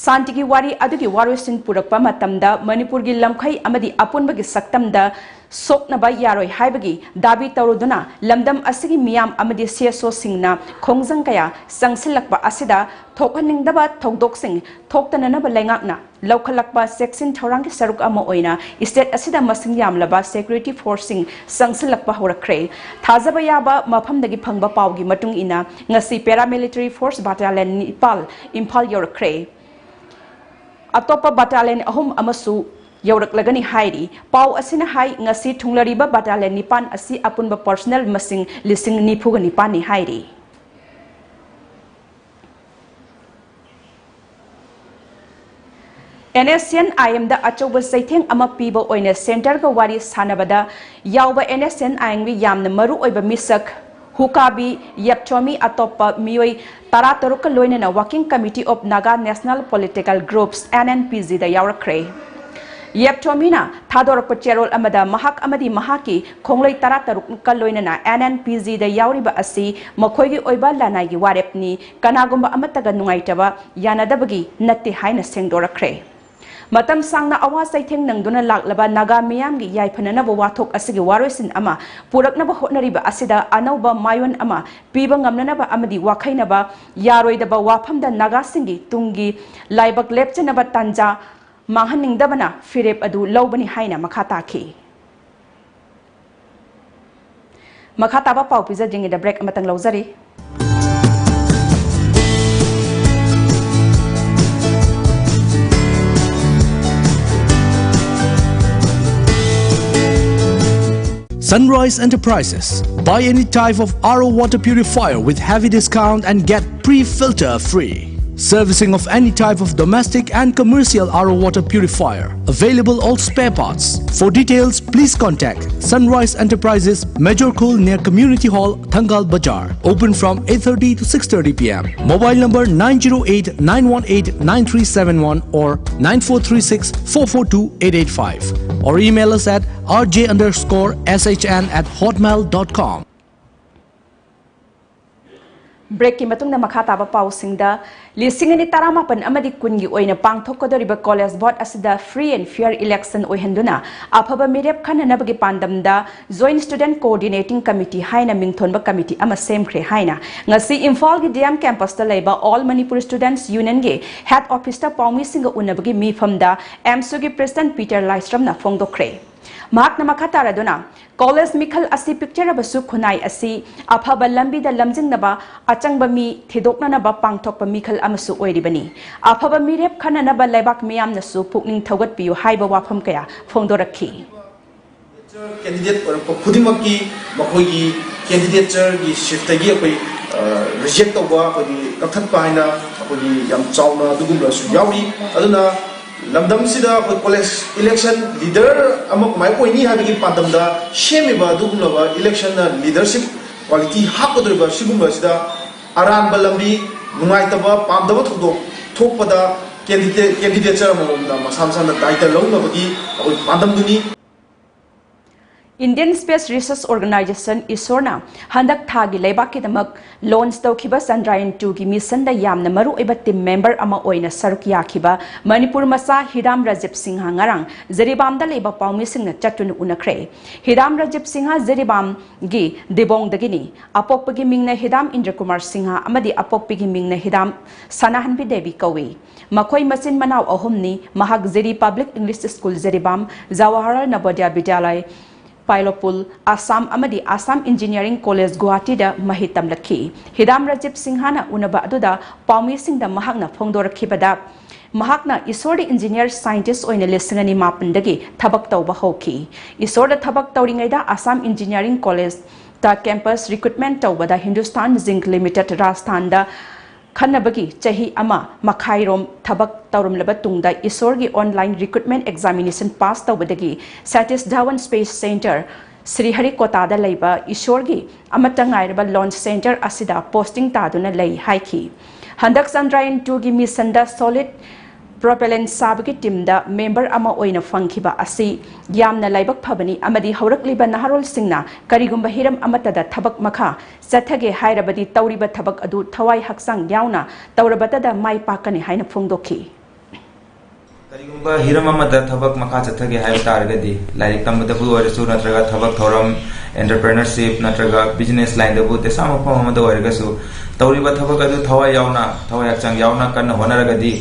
ꯁꯥꯟꯇꯤꯒꯤ ꯋꯥꯔꯤ ꯑꯗꯨꯒꯤ ꯋꯥꯔꯣꯏꯁꯤꯟ ꯄꯨꯔꯛꯄ ꯃꯇꯝꯗ ꯃꯅꯤꯄꯨꯔꯒꯤ ꯂꯝꯈꯩ ꯑꯃꯗꯤ ꯑꯄꯨꯟꯕꯒꯤ ꯁꯛꯇꯝꯗ ꯁꯣꯛꯅꯕ ꯌꯥꯔꯣꯏ ꯍꯥꯏꯕꯒꯤ ꯗꯥꯕꯤ ꯇꯧꯔꯨꯗꯨꯅ ꯂꯝꯗꯝ ꯑꯁꯤꯒꯤ ꯃꯤꯌꯥꯝ ꯑꯃꯗꯤ C S Oꯁꯤꯡꯅ ꯈꯣꯡꯖꯪ ꯀꯌꯥ ꯆꯪꯁꯤꯜꯂꯛꯄ ꯑꯁꯤꯗ ꯊꯣꯛꯍꯟꯅꯤꯡꯗꯕ ꯊꯧꯗꯣꯛꯁꯤꯡ ꯊꯣꯛꯇꯅꯅꯕ ꯂꯩꯉꯥꯛꯅ ꯂꯧꯈꯠꯂꯛꯄ ꯆꯦꯛꯁꯤꯟ ꯊꯧꯔꯥꯡꯒꯤ ꯁꯔꯨꯛ ꯑꯃ ꯑꯣꯏꯅ state ꯑꯁꯤꯗ ꯃꯁꯤꯡ ꯌꯥꯝꯂꯕ security forceꯁꯤꯡ ꯆꯪꯁꯤꯜꯂꯛꯄ ꯍꯧꯔꯛꯈ꯭ꯔꯦ꯫ ꯊꯥꯖꯕ ꯌꯥꯕ ꯃꯐꯝꯗꯒꯤ ꯐꯪꯕ ꯄꯥꯎꯒꯤ ꯃꯇꯨꯡ ꯏꯟꯅ ꯉꯁꯤ paramilitary force battalion ꯅꯤꯄꯥꯜ ꯏꯝꯐꯥꯜ ꯌꯧꯔꯛꯈ꯭ꯔꯦ꯫ ꯑꯇꯣꯞꯄ battalion ꯑꯍꯨꯝ ꯑꯃꯁꯨ ꯌꯧꯔꯛꯂꯒꯅꯤ ꯍꯥꯏꯔꯤ꯫ ꯄꯥꯎ ꯑꯁꯤꯅ ꯍꯥꯏ, ꯉꯁꯤ ꯊꯨꯡꯂꯔꯤꯕ ꯕꯥꯇꯥꯂꯤꯌꯟ ꯅꯤꯄꯥꯟ ꯑꯁꯤ ꯑꯄꯨꯟꯕ ꯄꯔꯁꯅꯦꯜ ꯃꯁꯤꯡ ꯂꯤꯁꯤꯡ ꯅꯤꯐꯨꯒ ꯅꯤꯄꯥꯟꯅꯤ ꯍꯥꯏꯔꯤ꯫ ꯑꯦꯟ ꯑꯦꯁ ꯑꯦꯟ ꯑꯥꯏ ꯑꯦꯝꯗ ꯑꯆꯧꯕ ꯆꯩꯊꯦꯡ ꯑꯃ ꯄꯤꯕ ꯑꯣꯏꯅ ꯁꯦꯟꯇꯔꯒ ꯋꯥꯔꯤ ꯁꯥꯟꯅꯕꯗ ꯌꯥꯎꯕ ꯑꯦꯟ ꯑꯦꯁ ꯑꯦꯟ ꯑꯥꯏ ꯑꯦꯝꯒꯤ ꯌꯥꯝꯅ ꯃꯔꯨ ꯑꯣꯏꯕ ꯃꯤꯁꯛ ꯍꯨꯀꯥꯕꯤ ꯌꯦꯞꯊꯣꯃꯤ ꯑꯇꯣꯞꯄ ꯃꯤꯑꯣꯏ ꯇꯔꯥꯇꯔꯨꯛꯀ ꯂꯣꯏꯅꯅ Working Committee of Naga National Political Groups, N N P G, ꯗ ꯌꯥꯎꯔꯛꯈ꯭ꯔꯦ꯫ ꯌꯦꯞꯊꯣꯃꯤꯅ ꯊꯥꯗꯣꯔꯛꯄ ꯆꯦꯔꯣꯜ ꯑꯃꯗ ꯃꯍꯥꯛ ꯑꯃꯗꯤ ꯃꯍꯥꯛꯀꯤ ꯈꯣꯡꯂꯩ ꯇꯔꯥꯇꯔꯨꯛꯀ ꯂꯣꯏꯅꯅ N N P G ꯗ ꯌꯥꯎꯔꯤꯕ ꯑꯁꯤ ꯃꯈꯣꯏꯒꯤ ꯑꯣꯏꯕ ꯂꯅꯥꯏꯒꯤ ꯋꯥꯔꯦꯞꯅꯤ, ꯀꯅꯥꯒꯨꯝꯕ ꯑꯃꯠꯇꯒ ꯅꯨꯡꯉꯥꯏꯇꯕ, ꯌꯥꯅꯗꯕꯒꯤ ꯅꯠꯇꯦ ꯍꯥꯏꯅ ꯁꯦꯡꯗꯣꯔꯛꯈ꯭ꯔꯦ꯫ ꯃꯇꯝ ꯁꯥꯡꯅ ꯑꯋꯥ ꯆꯩꯊꯦꯡ ꯅꯪꯗꯨꯅ ꯂꯥꯛꯂꯕ ꯅꯥꯒꯥ ꯃꯤꯌꯥꯝꯒꯤ ꯌꯥꯏꯐꯅꯅꯕ ꯋꯥꯊꯣꯛ ꯑꯁꯤꯒꯤ ꯋꯥꯔꯣꯏꯁꯤꯟ ꯑꯃ ꯄꯨꯔꯛꯅꯕ ꯍꯣꯠꯅꯔꯤꯕ ꯑꯁꯤꯗ ꯑꯅꯧꯕ ꯃꯥꯏꯑꯣꯟ ꯑꯃ ꯄꯤꯕ ꯉꯝꯅꯅꯕ ꯑꯃꯗꯤ ꯋꯥꯈꯩꯅꯕ ꯌꯥꯔꯣꯏꯗꯕ ꯋꯥꯐꯝꯗ ꯅꯥꯒꯥꯁꯤꯡꯒꯤ ꯇꯨꯡꯒꯤ ꯂꯥꯏꯕꯛ ꯂꯦꯞꯆꯅꯕ ꯇꯥꯟꯖꯥ ꯃꯥꯡꯍꯟꯅꯤꯡꯗꯕꯅ ꯐꯤꯔꯦꯞ ꯑꯗꯨ ꯂꯧꯕꯅꯤ ꯍꯥꯏꯅ ꯃꯈꯥ ꯇꯥꯈꯤ꯫ ꯃꯈꯥ ꯇꯥꯕ ꯄꯥꯎ ꯄꯤꯖꯗ꯭ꯔꯤꯉꯩꯗ break ꯑꯃꯇꯪ ꯂꯧꯖꯔꯤ꯫ Sunrise Enterprises. Buy any type of R O water purifier with heavy discount and get pre-filter free. Servicing of any type of domestic and commercial R O water purifier. Available all spare parts. For details, please contact Sunrise Enterprises, Major Khul, near Community Hall, Thangal Bazar. Open from eight thirty to six thirty p m. Mobile number nine zero eight nine one eight nine three seven one or nine four three six four four two eight eight five. Or email us at R J underscore S H N at hotmail dot com. Break ꯀꯤ ꯃꯇꯨꯡꯗ ꯃꯈꯥ ꯇꯥꯕ ꯄꯥꯎꯁꯤꯡꯗ, ꯂꯤꯁꯤꯡ ꯑꯅꯤ ꯇꯔꯥꯃꯥꯄꯟ ꯑꯃꯗꯤ ꯀꯨꯟꯒꯤ ꯑꯣꯏꯅ ꯄꯥꯡꯊꯣꯛꯀꯗꯧꯔꯤꯕ college board ꯑꯁꯤꯗ free and fair election ꯑꯣꯏꯍꯟꯗꯨꯅ ꯑꯐꯕ ꯃꯤꯔꯦꯞ ꯈꯟꯅꯅꯕꯒꯤ ꯄꯥꯟꯗꯝꯗ Joint Student Coordinating Committee ꯍꯥꯏꯅ ꯃꯤꯡꯊꯣꯟꯕ committee ꯑꯃ ꯁꯦꯝꯈ꯭ꯔꯦ ꯍꯥꯏꯅ ꯉꯁꯤ ꯏꯝꯐꯥꯜꯒꯤ D M campus ꯇ ꯂꯩꯕ All Manipur Students Union ꯒꯤ head office ꯇ ꯄꯥꯎꯃꯤꯁꯤꯡꯒ ꯎꯅꯕꯒꯤ ꯃꯤꯐꯝꯗ AMSU ꯒꯤ president Peter ꯂꯥꯏꯁ꯭ꯔꯝꯅ ꯐꯣꯡꯗꯣꯛꯈ꯭ꯔꯦ꯫ ꯃꯍꯥꯛꯅ ꯃꯈꯥ ꯇꯥꯔꯗꯨꯅ, ꯀꯣꯂꯦꯖ ꯃꯤꯈꯜ ꯑꯁꯤ ꯄꯤꯛꯆꯔꯕꯁꯨ ꯈꯨꯟꯅꯥꯏ ꯑꯁꯤ ꯑꯐꯕ ꯂꯝꯕꯤꯗ ꯂꯝꯖꯤꯡꯅꯕ ꯑꯆꯪꯕ ꯃꯤ ꯊꯤꯗꯣꯛꯅꯅꯕ ꯄꯥꯡꯊꯣꯛꯄ ꯃꯤꯈꯜ ꯑꯃꯁꯨ ꯑꯣꯏꯔꯤꯕꯅꯤ꯫ ꯑꯐꯕ ꯃꯤꯔꯦꯞ ꯈꯟꯅꯅꯕ ꯂꯩꯕꯥꯛ ꯃꯤꯌꯥꯝꯅꯁꯨ ꯄꯨꯛꯅꯤꯡ ꯊꯧꯒꯠꯄꯤꯌꯨ ꯍꯥꯏꯕ ꯋꯥꯐꯝ ꯀꯌꯥ ꯐꯣꯡꯗꯣꯔꯛꯈꯤ꯫ ꯀꯦꯟꯗꯤꯗꯦꯠ ꯑꯣꯏꯔꯛꯄ ꯈꯨꯗꯤꯡꯃꯛꯀꯤ ꯃꯈꯣꯏꯒꯤ ꯀꯦꯟꯗꯤꯗꯦꯆꯔꯒꯤ ꯁꯤꯠꯇꯒꯤ ꯑꯩꯈꯣꯏ ꯔꯤꯖꯦꯛ ꯇꯧꯕ, ꯑꯩꯈꯣꯏꯒꯤ ꯀꯛꯊꯠꯄ ꯍꯥꯏꯅ ꯑꯩꯈꯣꯏꯒꯤ ꯌꯥꯝ ꯆꯥꯎꯅ ꯑꯗꯨꯒꯨꯝꯕꯁꯨ ꯌꯥꯎꯔꯤ꯫ ꯑꯗꯨꯅ ꯂꯝꯗꯝꯁꯤꯗ ꯑꯩꯈꯣꯏ ꯀꯣꯂꯦꯖ ꯏꯂꯦꯛꯁꯟ ꯂꯤꯗꯔ ꯑꯃ ꯀꯃꯥꯏꯅ ꯑꯣꯏꯅꯤ ꯍꯥꯏꯕꯒꯤ ꯄꯥꯟꯗꯝꯗ ꯁꯦꯝꯃꯤꯕ ꯑꯗꯨꯒꯨꯝꯂꯕ ꯏꯂꯦꯛꯁꯟꯅ ꯂꯤꯗꯔꯁꯤꯞ ꯀ꯭ꯋꯥꯂꯤꯇꯤ ꯍꯥꯞꯀꯗꯧꯔꯤꯕ ꯁꯤꯒꯨꯝꯕꯁꯤꯗ ꯑꯔꯥꯟꯕ ꯂꯝꯕꯤ, ꯅꯨꯡꯉꯥꯏꯇꯕ, ꯄꯥꯝꯗꯕ ꯊꯧꯗꯣꯛ ꯊꯣꯛꯄꯗ ꯀꯦꯟꯗꯤꯗꯦꯠ ꯀꯦꯟꯗꯤꯗꯦꯆꯔ ꯑꯃꯃꯝꯅ ꯃꯁꯥ ꯃꯁꯥꯅ ꯗꯥꯏꯇ ꯂꯧꯅꯕꯒꯤ ꯑꯩꯈꯣꯏ ꯄꯥꯟꯗꯝꯗꯨꯅꯤ꯫ Indian Space Research Organisation, ꯏꯁꯣꯔꯅ ꯍꯟꯗꯛ ꯊꯥꯒꯤ ꯂꯩꯕꯥꯛꯀꯤꯗꯃꯛ ꯂꯣꯟꯆ ꯇꯧꯈꯤꯕ ꯆꯟꯗ꯭ꯔꯥꯌꯟ ꯇꯨꯒꯤ ꯃꯤꯁꯟꯗ ꯌꯥꯝꯅ ꯃꯔꯨꯑꯣꯏꯕ ꯇꯤꯝ ꯃꯦꯝꯕꯔ ꯑꯃ ꯑꯣꯏꯅ ꯁꯔꯨꯛ ꯌꯥꯈꯤꯕ ꯃꯅꯤꯄꯨꯔ ꯃꯆꯥ ꯍꯤꯔꯥꯝ ꯔꯥꯖꯤꯕ ꯁꯤꯡꯍ ꯉꯔꯥꯡ ꯖꯤꯔꯤꯕꯥꯝꯗ ꯂꯩꯕ ꯄꯥꯎꯃꯤꯁꯤꯡꯅ ꯆꯠꯇꯨꯅ ꯎꯅꯈ꯭ꯔꯦ꯫ ꯍꯤꯔꯥꯝ ꯔꯥꯖꯤꯕ ꯁꯤꯡꯍ ꯖꯤꯔꯤꯕꯥꯝꯒꯤ ꯗꯤꯕꯣꯡꯗꯒꯤꯅꯤ꯫ ꯑꯄꯣꯛꯄꯒꯤ ꯃꯤꯡꯅ ꯍꯤꯔꯥꯝ ꯏꯟꯗ꯭ꯔꯀꯨꯃꯥꯔ ꯁꯤꯡꯍ ꯑꯃꯗꯤ ꯑꯄꯣꯛꯄꯤꯒꯤ ꯃꯤꯡꯅ ꯍꯤꯔꯥꯝ ꯁꯅꯥꯍꯟꯕꯤ ꯗꯦꯕꯤ ꯀꯧꯏ꯫ ꯃꯈꯣꯏ ꯃꯆꯤꯟ ꯃꯅꯥꯎ ꯑꯍꯨꯝꯅꯤ꯫ ꯃꯍꯥꯛ ꯖꯤꯔꯤ ꯄꯕ꯭ꯂꯤꯛ ꯏꯪꯂꯤꯁ ꯁ꯭ꯀꯨꯜ ꯖꯤꯔꯤꯕꯥꯝ, ꯖꯋꯥꯍꯔꯂꯥꯜ ꯅꯕꯣꯗ꯭ꯌ ꯕꯤꯗ꯭ꯌꯥꯂꯌ ꯄꯥꯏꯂꯣꯄꯨꯜ, ꯑꯁꯥꯝ ꯑꯃꯗꯤ ꯑꯁꯥꯝ ꯏꯟꯖꯤꯅꯤꯌꯥꯔꯤꯡ ꯀꯣꯂꯦꯖ ꯒꯨꯋꯥꯍꯥꯇꯤꯗ ꯃꯍꯩ ꯇꯝꯂꯛꯈꯤ꯫ ꯍꯤꯔꯥꯝ ꯔꯥꯖꯤꯕ ꯁꯤꯡꯍꯅ ꯎꯅꯕ ꯑꯗꯨꯗ ꯄꯥꯎꯃꯤꯁꯤꯡꯗ ꯃꯍꯥꯛꯅ ꯐꯣꯡꯗꯣꯔꯛꯈꯤꯕꯗ, ꯃꯍꯥꯛꯅ ꯏꯁꯣꯔꯗ ꯏꯟꯖꯤꯅꯤꯌꯥꯔ ꯁꯥꯏꯟꯇꯤꯁ ꯑꯣꯏꯅ ꯂꯤꯁꯤꯡ ꯑꯅꯤ ꯃꯥꯄꯟꯗꯒꯤ ꯊꯕꯛ ꯇꯧꯕ ꯍꯧꯈꯤ꯫ ꯏꯁꯣꯔꯗ ꯊꯕꯛ ꯇꯧꯔꯤꯉꯩꯗ ꯑꯁꯥꯝ ꯏꯟꯖꯤꯅꯤꯌꯥꯔꯤꯡ ꯀꯣꯂꯦꯖꯇ ꯀꯦꯝꯄꯁ ꯔꯤꯀ꯭ꯔꯨꯠꯃꯦꯟ ꯇꯧꯕꯗ ꯍꯤꯟꯗꯨꯁꯇꯥꯟ ꯖꯤꯡꯛ ꯂꯤꯃꯤꯇꯦꯠ ꯔꯥꯖꯁꯊꯥꯟꯗ ꯈꯟꯅꯕꯒꯤ ꯆꯍꯤ ꯑꯃ ꯃꯈꯥꯏꯔꯣꯝ ꯊꯕꯛ ꯇꯧꯔꯝꯂꯕ ꯇꯨꯡꯗ ꯏꯁꯣꯔꯒꯤ ꯑꯣꯟꯂꯥꯏꯟ ꯔꯤꯀ꯭ꯔꯨꯠꯃꯦꯟ ꯑꯦꯛꯖꯥꯃꯤꯅꯦꯁꯟ ꯄꯥꯁ ꯇꯧꯕꯗꯒꯤ ꯁꯇꯤꯁ ꯙꯋꯟ ꯁ꯭ꯄꯦꯁ ꯁꯦꯟꯇꯔ, ꯁ꯭ꯔꯤꯍꯔꯤꯀꯣꯇꯥꯗ ꯂꯩꯕ ꯏꯁꯣꯔꯒꯤ ꯑꯃꯠꯇ ꯉꯥꯏꯔꯕ ꯂꯣꯟꯆ ꯁꯦꯟꯇꯔ ꯑꯁꯤꯗ ꯄꯣꯁꯇꯤꯡ ꯇꯥꯗꯨꯅ ꯂꯩ ꯍꯥꯏꯈꯤ꯫ ꯍꯟꯗꯛ ꯆꯟꯗ꯭ꯔꯥꯌꯟ ꯇꯨꯒꯤ ꯃꯤꯁꯟꯗ ꯁꯣꯂꯤꯗ ꯄ꯭ꯔꯣꯄꯦꯂꯦꯟ ꯁꯥꯕꯒꯤ ꯇꯤꯝꯗ ꯃꯦꯝꯕꯔ ꯑꯃ ꯑꯣꯏꯅ ꯐꯪꯈꯤꯕ ꯑꯁꯤ ꯌꯥꯝꯅ ꯂꯥꯏꯕꯛ ꯐꯕꯅꯤ ꯑꯃꯗꯤ ꯍꯧꯔꯛꯂꯤꯕ ꯅꯍꯥꯔꯣꯜꯁꯤꯡꯅ ꯀꯔꯤꯒꯨꯝꯕ ꯍꯤꯔꯝ ꯑꯃꯠꯇꯗ ꯊꯕꯛ ꯃꯈꯥ ꯆꯠꯊꯒꯦ ꯍꯥꯏꯔꯕꯗꯤ ꯇꯧꯔꯤꯕ ꯊꯕꯛ ꯑꯗꯨ ꯊꯋꯥꯏ ꯍꯛꯆꯥꯡ ꯌꯥꯎꯅ ꯇꯧꯔꯕꯇꯗ ꯃꯥꯏ ꯄꯥꯛꯀꯅꯤ ꯍꯥꯏꯅ ꯐꯣꯡꯗꯣꯛꯈꯤ꯫ ꯀꯔꯤꯒꯨꯝꯕ ꯍꯤꯔꯝ ꯑꯃꯗ ꯊꯕꯛ ꯃꯈꯥ ꯆꯠꯊꯒꯦ ꯍꯥꯏꯕ ꯇꯥꯔꯒꯗꯤ, ꯂꯥꯏꯔꯤꯛ ꯇꯝꯕꯗꯕꯨ ꯑꯣꯏꯔꯁꯨ ꯅꯠꯇ꯭ꯔꯒ ꯊꯕꯛ ꯊꯧꯔꯝ, ꯑꯦꯟꯇꯔꯄ꯭ꯔꯦꯅꯔꯁꯤꯞ ꯅꯠꯇ꯭ꯔꯒ ꯕꯤꯖꯤꯅꯦꯁ ꯂꯥꯏꯟꯗꯕꯨ ꯗꯦꯁꯥ ꯃꯐꯝ ꯑꯃꯗ ꯑꯣꯏꯔꯒꯁꯨ, ꯇꯧꯔꯤꯕ ꯊꯕꯛ ꯑꯗꯨ ꯊꯋꯥꯏ ꯌꯥꯎꯅ, ꯊꯋꯥꯏ ꯍꯛꯆꯥꯡ ꯌꯥꯎꯅ ꯀꯟꯅ ꯍꯣꯠꯅꯔꯒꯗꯤ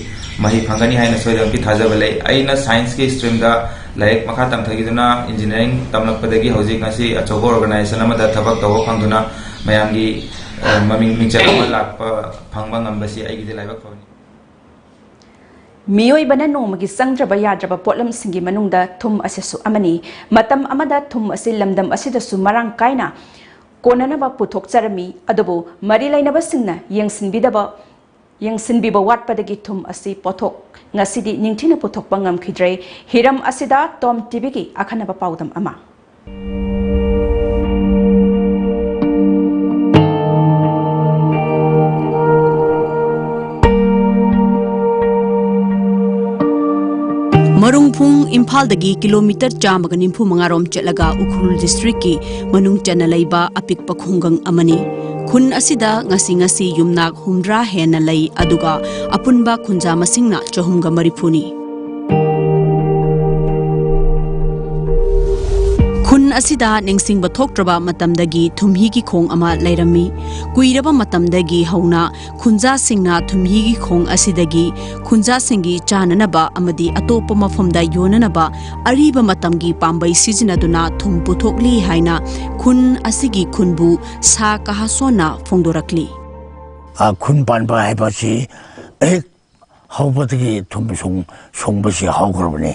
ꯃꯍꯩ ꯐꯪꯒꯅꯤ ꯍꯥꯏꯅ ꯁꯣꯏꯗꯅꯃꯛꯀꯤ ꯊꯥꯖꯕ ꯂꯩ꯫ ꯑꯩꯅ ꯁꯥꯏꯟꯁꯀꯤ ꯁ꯭ꯇ꯭ꯔꯤꯝꯗ ꯂꯥꯏꯔꯤꯛ ꯃꯈꯥ ꯇꯝꯊꯈꯤꯗꯨꯅ ꯏꯟꯖꯤꯅꯤꯌꯥꯔꯤꯡ ꯇꯝꯂꯛꯄꯗꯒꯤ ꯍꯧꯖꯤꯛ ꯉꯁꯤ ꯑꯆꯧꯕ ꯑꯣꯔꯒꯅꯥꯏꯖꯦꯁꯟ ꯑꯃꯗ ꯊꯕꯛ ꯇꯧꯕ ꯐꯪꯗꯨꯅ ꯃꯌꯥꯝꯒꯤ, ꯑ, ꯃꯃꯤꯡ ꯃꯤꯡꯆꯠ ꯑꯃ ꯂꯥꯛꯄ ꯐꯪꯕ ꯉꯝꯕꯁꯤ ꯑꯩꯒꯤꯗꯤ ꯂꯥꯏꯕꯛ ꯐꯕꯅꯤ꯫ ꯃꯤꯑꯣꯏꯕꯅ ꯅꯣꯡꯃꯒꯤ ꯆꯪꯗ꯭ꯔꯕ ꯌꯥꯗ꯭ꯔꯕ ꯄꯣꯠꯂꯝꯁꯤꯡꯒꯤ ꯃꯅꯨꯡꯗ ꯊꯨꯝ ꯑꯁꯤꯁꯨ ꯑꯃꯅꯤ꯫ ꯃꯇꯝ ꯑꯃꯗ ꯊꯨꯝ ꯑꯁꯤ ꯂꯝꯗꯝ ꯑꯁꯤꯗꯁꯨ ꯃꯔꯥꯡ ꯀꯥꯏꯅ ꯀꯣꯟꯅꯅꯕ ꯄꯨꯊꯣꯛꯆꯔꯝꯃꯤ꯫ ꯑꯗꯨꯕꯨ ꯃꯔꯤ ꯂꯩꯅꯕꯁꯤꯡꯅ ꯌꯦꯡꯁꯤꯟꯕꯤꯗꯕ, ꯌꯦꯡꯁꯤꯟꯕꯤꯕ ꯋꯥꯠꯄꯗꯒꯤ ꯊꯨꯝ ꯑꯁꯤ ꯄꯣꯠꯊꯣꯛ ꯉꯁꯤꯗꯤ ꯅꯤꯡꯊꯤꯅ ꯄꯨꯊꯣꯛꯄ ꯉꯝꯈꯤꯗ꯭ꯔꯦ꯫ ꯍꯤꯔꯝ ꯑꯁꯤꯗ ꯇꯣꯝ ꯇꯤꯚꯤꯒꯤ ꯑꯈꯟꯅꯕ ꯄꯥꯎꯗꯝ ꯑꯃ꯫ ꯃꯔꯨꯡꯐꯨꯡ ꯏꯝꯐꯥꯜꯗꯒꯤ ꯀꯤꯂꯣꯃꯤꯇꯔ ꯆꯥꯝꯃꯒ ꯅꯤꯐꯨ ꯃꯉꯥꯔꯣꯝ ꯆꯠꯂꯒ ꯎꯈ꯭ꯔꯨꯜ ꯗꯤꯁꯇ꯭ꯔꯤꯛꯀꯤ ꯃꯅꯨꯡ ꯆꯟꯅ ꯂꯩꯕ ꯑꯄꯤꯛꯄ ꯈꯨꯡꯒꯪ ꯑꯃꯅꯤ꯫ ꯈꯨꯟ ꯑꯁꯤꯗ ꯉꯁꯤ ꯉꯁꯤ ꯌꯨꯝꯅꯥꯛ ꯍꯨꯝꯗ꯭ꯔꯥ ꯍꯦꯟꯅ ꯂꯩ, ꯑꯗꯨꯒ ꯑꯄꯨꯟꯕ ꯈꯨꯟꯖꯥ ꯃꯁꯤꯡꯅ ꯆꯍꯨꯝꯒ ꯃꯔꯤꯐꯨꯅꯤ꯫ ꯈꯨꯟ ꯑꯁꯤꯗ ꯅꯤꯡꯁꯤꯡꯕ ꯊꯣꯛꯇ꯭ꯔꯕ ꯃꯇꯝꯗꯒꯤ ꯊꯨꯝꯍꯤꯒꯤ ꯈꯣꯡ ꯑꯃ ꯂꯩꯔꯝꯃꯤ꯫ ꯀꯨꯏꯔꯕ ꯃꯇꯝꯗꯒꯤ ꯍꯧꯅ ꯈꯨꯟꯖꯥꯁꯤꯡꯅ ꯊꯨꯝꯍꯤꯒꯤ ꯈꯣꯡ ꯑꯁꯤꯗꯒꯤ ꯈꯨꯟꯖꯥꯁꯤꯡꯒꯤ ꯆꯥꯅꯅꯕ ꯑꯃꯗꯤ ꯑꯇꯣꯞꯄ ꯃꯐꯝꯗ ꯌꯣꯟꯅꯅꯕ ꯑꯔꯤꯕ ꯃꯇꯝꯒꯤ ꯄꯥꯝꯕꯩ ꯁꯤꯖꯤꯟꯅꯗꯨꯅ ꯊꯨꯝ ꯄꯨꯊꯣꯛꯂꯤ ꯍꯥꯏꯅ ꯈꯨꯟ ꯑꯁꯤꯒꯤ ꯈꯨꯟꯕꯨ ꯁꯥ ꯀꯍꯥꯁꯣꯟꯅ ꯐꯣꯡꯗꯣꯔꯛꯂꯤ꯫ ꯑ, ꯈꯨꯟ ꯄꯥꯟꯕ ꯍꯥꯏꯕꯁꯤ ꯍꯦꯛ ꯍꯧꯕꯗꯒꯤ ꯊꯨꯝ ꯁꯨꯡ-, ꯁꯨꯡꯕꯁꯤ ꯍꯧꯈ꯭ꯔꯕꯅꯤ꯫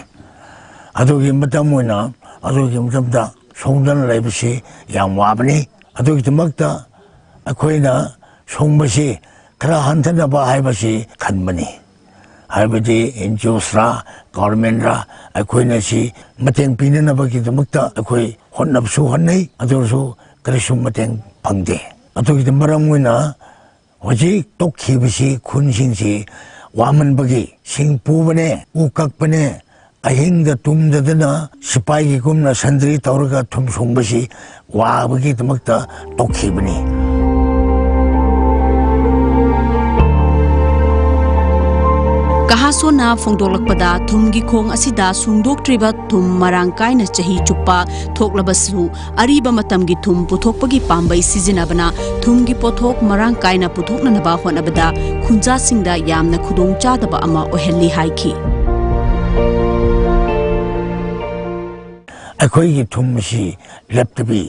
ꯑꯗꯨꯒꯤ ꯃꯇꯝ ꯑꯣꯏꯅ, ꯑꯗꯨꯒꯤ ꯃꯇꯝꯗ ꯁꯨꯡꯗꯅ ꯂꯩꯕꯁꯤ ꯌꯥꯝ ꯋꯥꯕꯅꯤ꯫ ꯑꯗꯨꯒꯤꯗꯃꯛꯇ ꯑꯩꯈꯣꯏꯅ ꯁꯨꯡꯕꯁꯤ ꯈꯔ ꯍꯟꯊꯅꯕ ꯍꯥꯏꯕꯁꯤ ꯈꯟꯕꯅꯤ꯫ ꯍꯥꯏꯕꯗꯤ ꯑꯦꯟ ꯖꯤ ꯑꯣꯁꯔ, ꯒꯣꯔꯃꯦꯟꯔ, ꯑꯩꯈꯣꯏꯅ ꯁꯤ ꯃꯇꯦꯡ ꯄꯤꯅꯅꯕꯒꯤꯗꯃꯛꯇ ꯑꯩꯈꯣꯏ ꯍꯣꯠꯅꯕꯁꯨ ꯍꯣꯠꯅꯩ, ꯑꯗꯨ ꯑꯣꯏꯔꯁꯨ ꯀꯔꯤꯁꯨ ꯃꯇꯦꯡ ꯐꯪꯗꯦ꯫ ꯑꯗꯨꯒꯤꯗꯤ ꯃꯔꯝ ꯑꯣꯏꯅ ꯍꯧꯖꯤꯛ ꯇꯣꯛꯈꯤꯕꯁꯤ ꯈꯨꯟꯁꯤꯡꯁꯤ ꯋꯥꯃꯟꯕꯒꯤ ꯁꯤꯡ ꯄꯨꯕꯅꯦ, ꯎ ꯀꯛꯄꯅꯦ, ꯑꯍꯤꯡꯗ ꯇꯨꯝꯗꯗꯅ ꯁꯤꯄꯥꯏꯒꯤꯒꯨꯝꯅ ꯁꯟꯗ꯭ꯔꯤ ꯇꯧꯔꯒ ꯊꯨꯝ ꯁꯨꯡꯕꯁꯤ ꯋꯥꯕꯒꯤꯗꯃꯛꯇ ꯇꯣꯛꯈꯤꯕꯅꯤ꯫ ꯀꯍꯥꯁꯣꯟꯅ ꯐꯣꯡꯗꯣꯛꯂꯛꯄꯗ, ꯊꯨꯝꯒꯤ ꯈꯣꯡ ꯑꯁꯤꯗ ꯁꯨꯡꯗꯣꯛꯇ꯭ꯔꯤꯕ ꯊꯨꯝ ꯃꯔꯥꯡ ꯀꯥꯏꯅ ꯆꯍꯤ ꯆꯨꯞꯄ ꯊꯣꯛꯂꯕꯁꯨ, ꯑꯔꯤꯕ ꯃꯇꯝꯒꯤ ꯊꯨꯝ ꯄꯨꯊꯣꯛꯄꯒꯤ ꯄꯥꯝꯕꯩ ꯁꯤꯖꯤꯟꯅꯕꯅ ꯊꯨꯝꯒꯤ ꯄꯣꯠꯊꯣꯛ ꯃꯔꯥꯡ ꯀꯥꯏꯅ ꯄꯨꯊꯣꯛꯅꯅꯕ ꯍꯣꯠꯅꯕꯗ ꯈꯨꯟꯖꯥꯁꯤꯡꯗ ꯌꯥꯝꯅ ꯈꯨꯗꯣꯡꯆꯥꯗꯕ ꯑꯃ ꯑꯣꯏꯍꯜꯂꯤ ꯍꯥꯏꯈꯤ꯫ ꯑꯩꯈꯣꯏꯒꯤ ꯊꯨꯝ ꯑꯁꯤ ꯂꯦꯞꯇꯕꯤ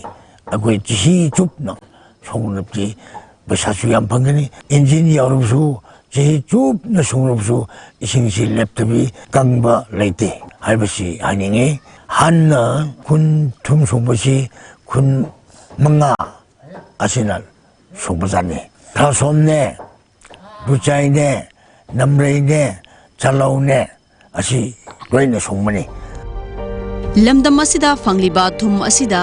ꯑꯩꯈꯣꯏ ꯆꯍꯤ ꯆꯨꯞꯅ ꯁꯨꯡꯂꯕꯗꯤ ꯄꯩꯁꯥꯁꯨ ꯌꯥꯝ ꯐꯪꯒꯅꯤ꯫ ꯏꯟꯖꯤꯟ ꯌꯥꯎꯔꯕꯁꯨ, ꯆꯍꯤ ꯆꯨꯞꯅ ꯁꯨꯡꯂꯕꯁꯨ ꯏꯁꯤꯡꯁꯤ ꯂꯦꯞꯇꯕꯤ ꯀꯪꯕ ꯂꯩꯇꯦ ꯍꯥꯏꯕꯁꯤ ꯍꯥꯏꯅꯤꯡꯉꯤ꯫ ꯍꯥꯟꯅ ꯈꯨꯟ ꯊꯨꯝ ꯁꯨꯡꯕꯁꯤ ꯈꯨꯟ ꯃꯉꯥ ꯑꯁꯤꯅ ꯁꯨꯡꯕꯖꯥꯠꯅꯤ꯫ ꯊꯥꯁꯣꯝꯅꯦ, ꯕꯨꯆꯥꯏꯅꯦ, ꯅꯝꯔꯩꯅꯦ, ꯆꯥꯂꯧꯅꯦ, ꯑꯁꯤ ꯂꯣꯏꯅ ꯁꯨꯡꯕꯅꯤ꯫ ꯂꯝꯗꯝ ꯑꯁꯤꯗ ꯐꯪꯂꯤꯕ ꯊꯨꯝ ꯑꯁꯤꯗ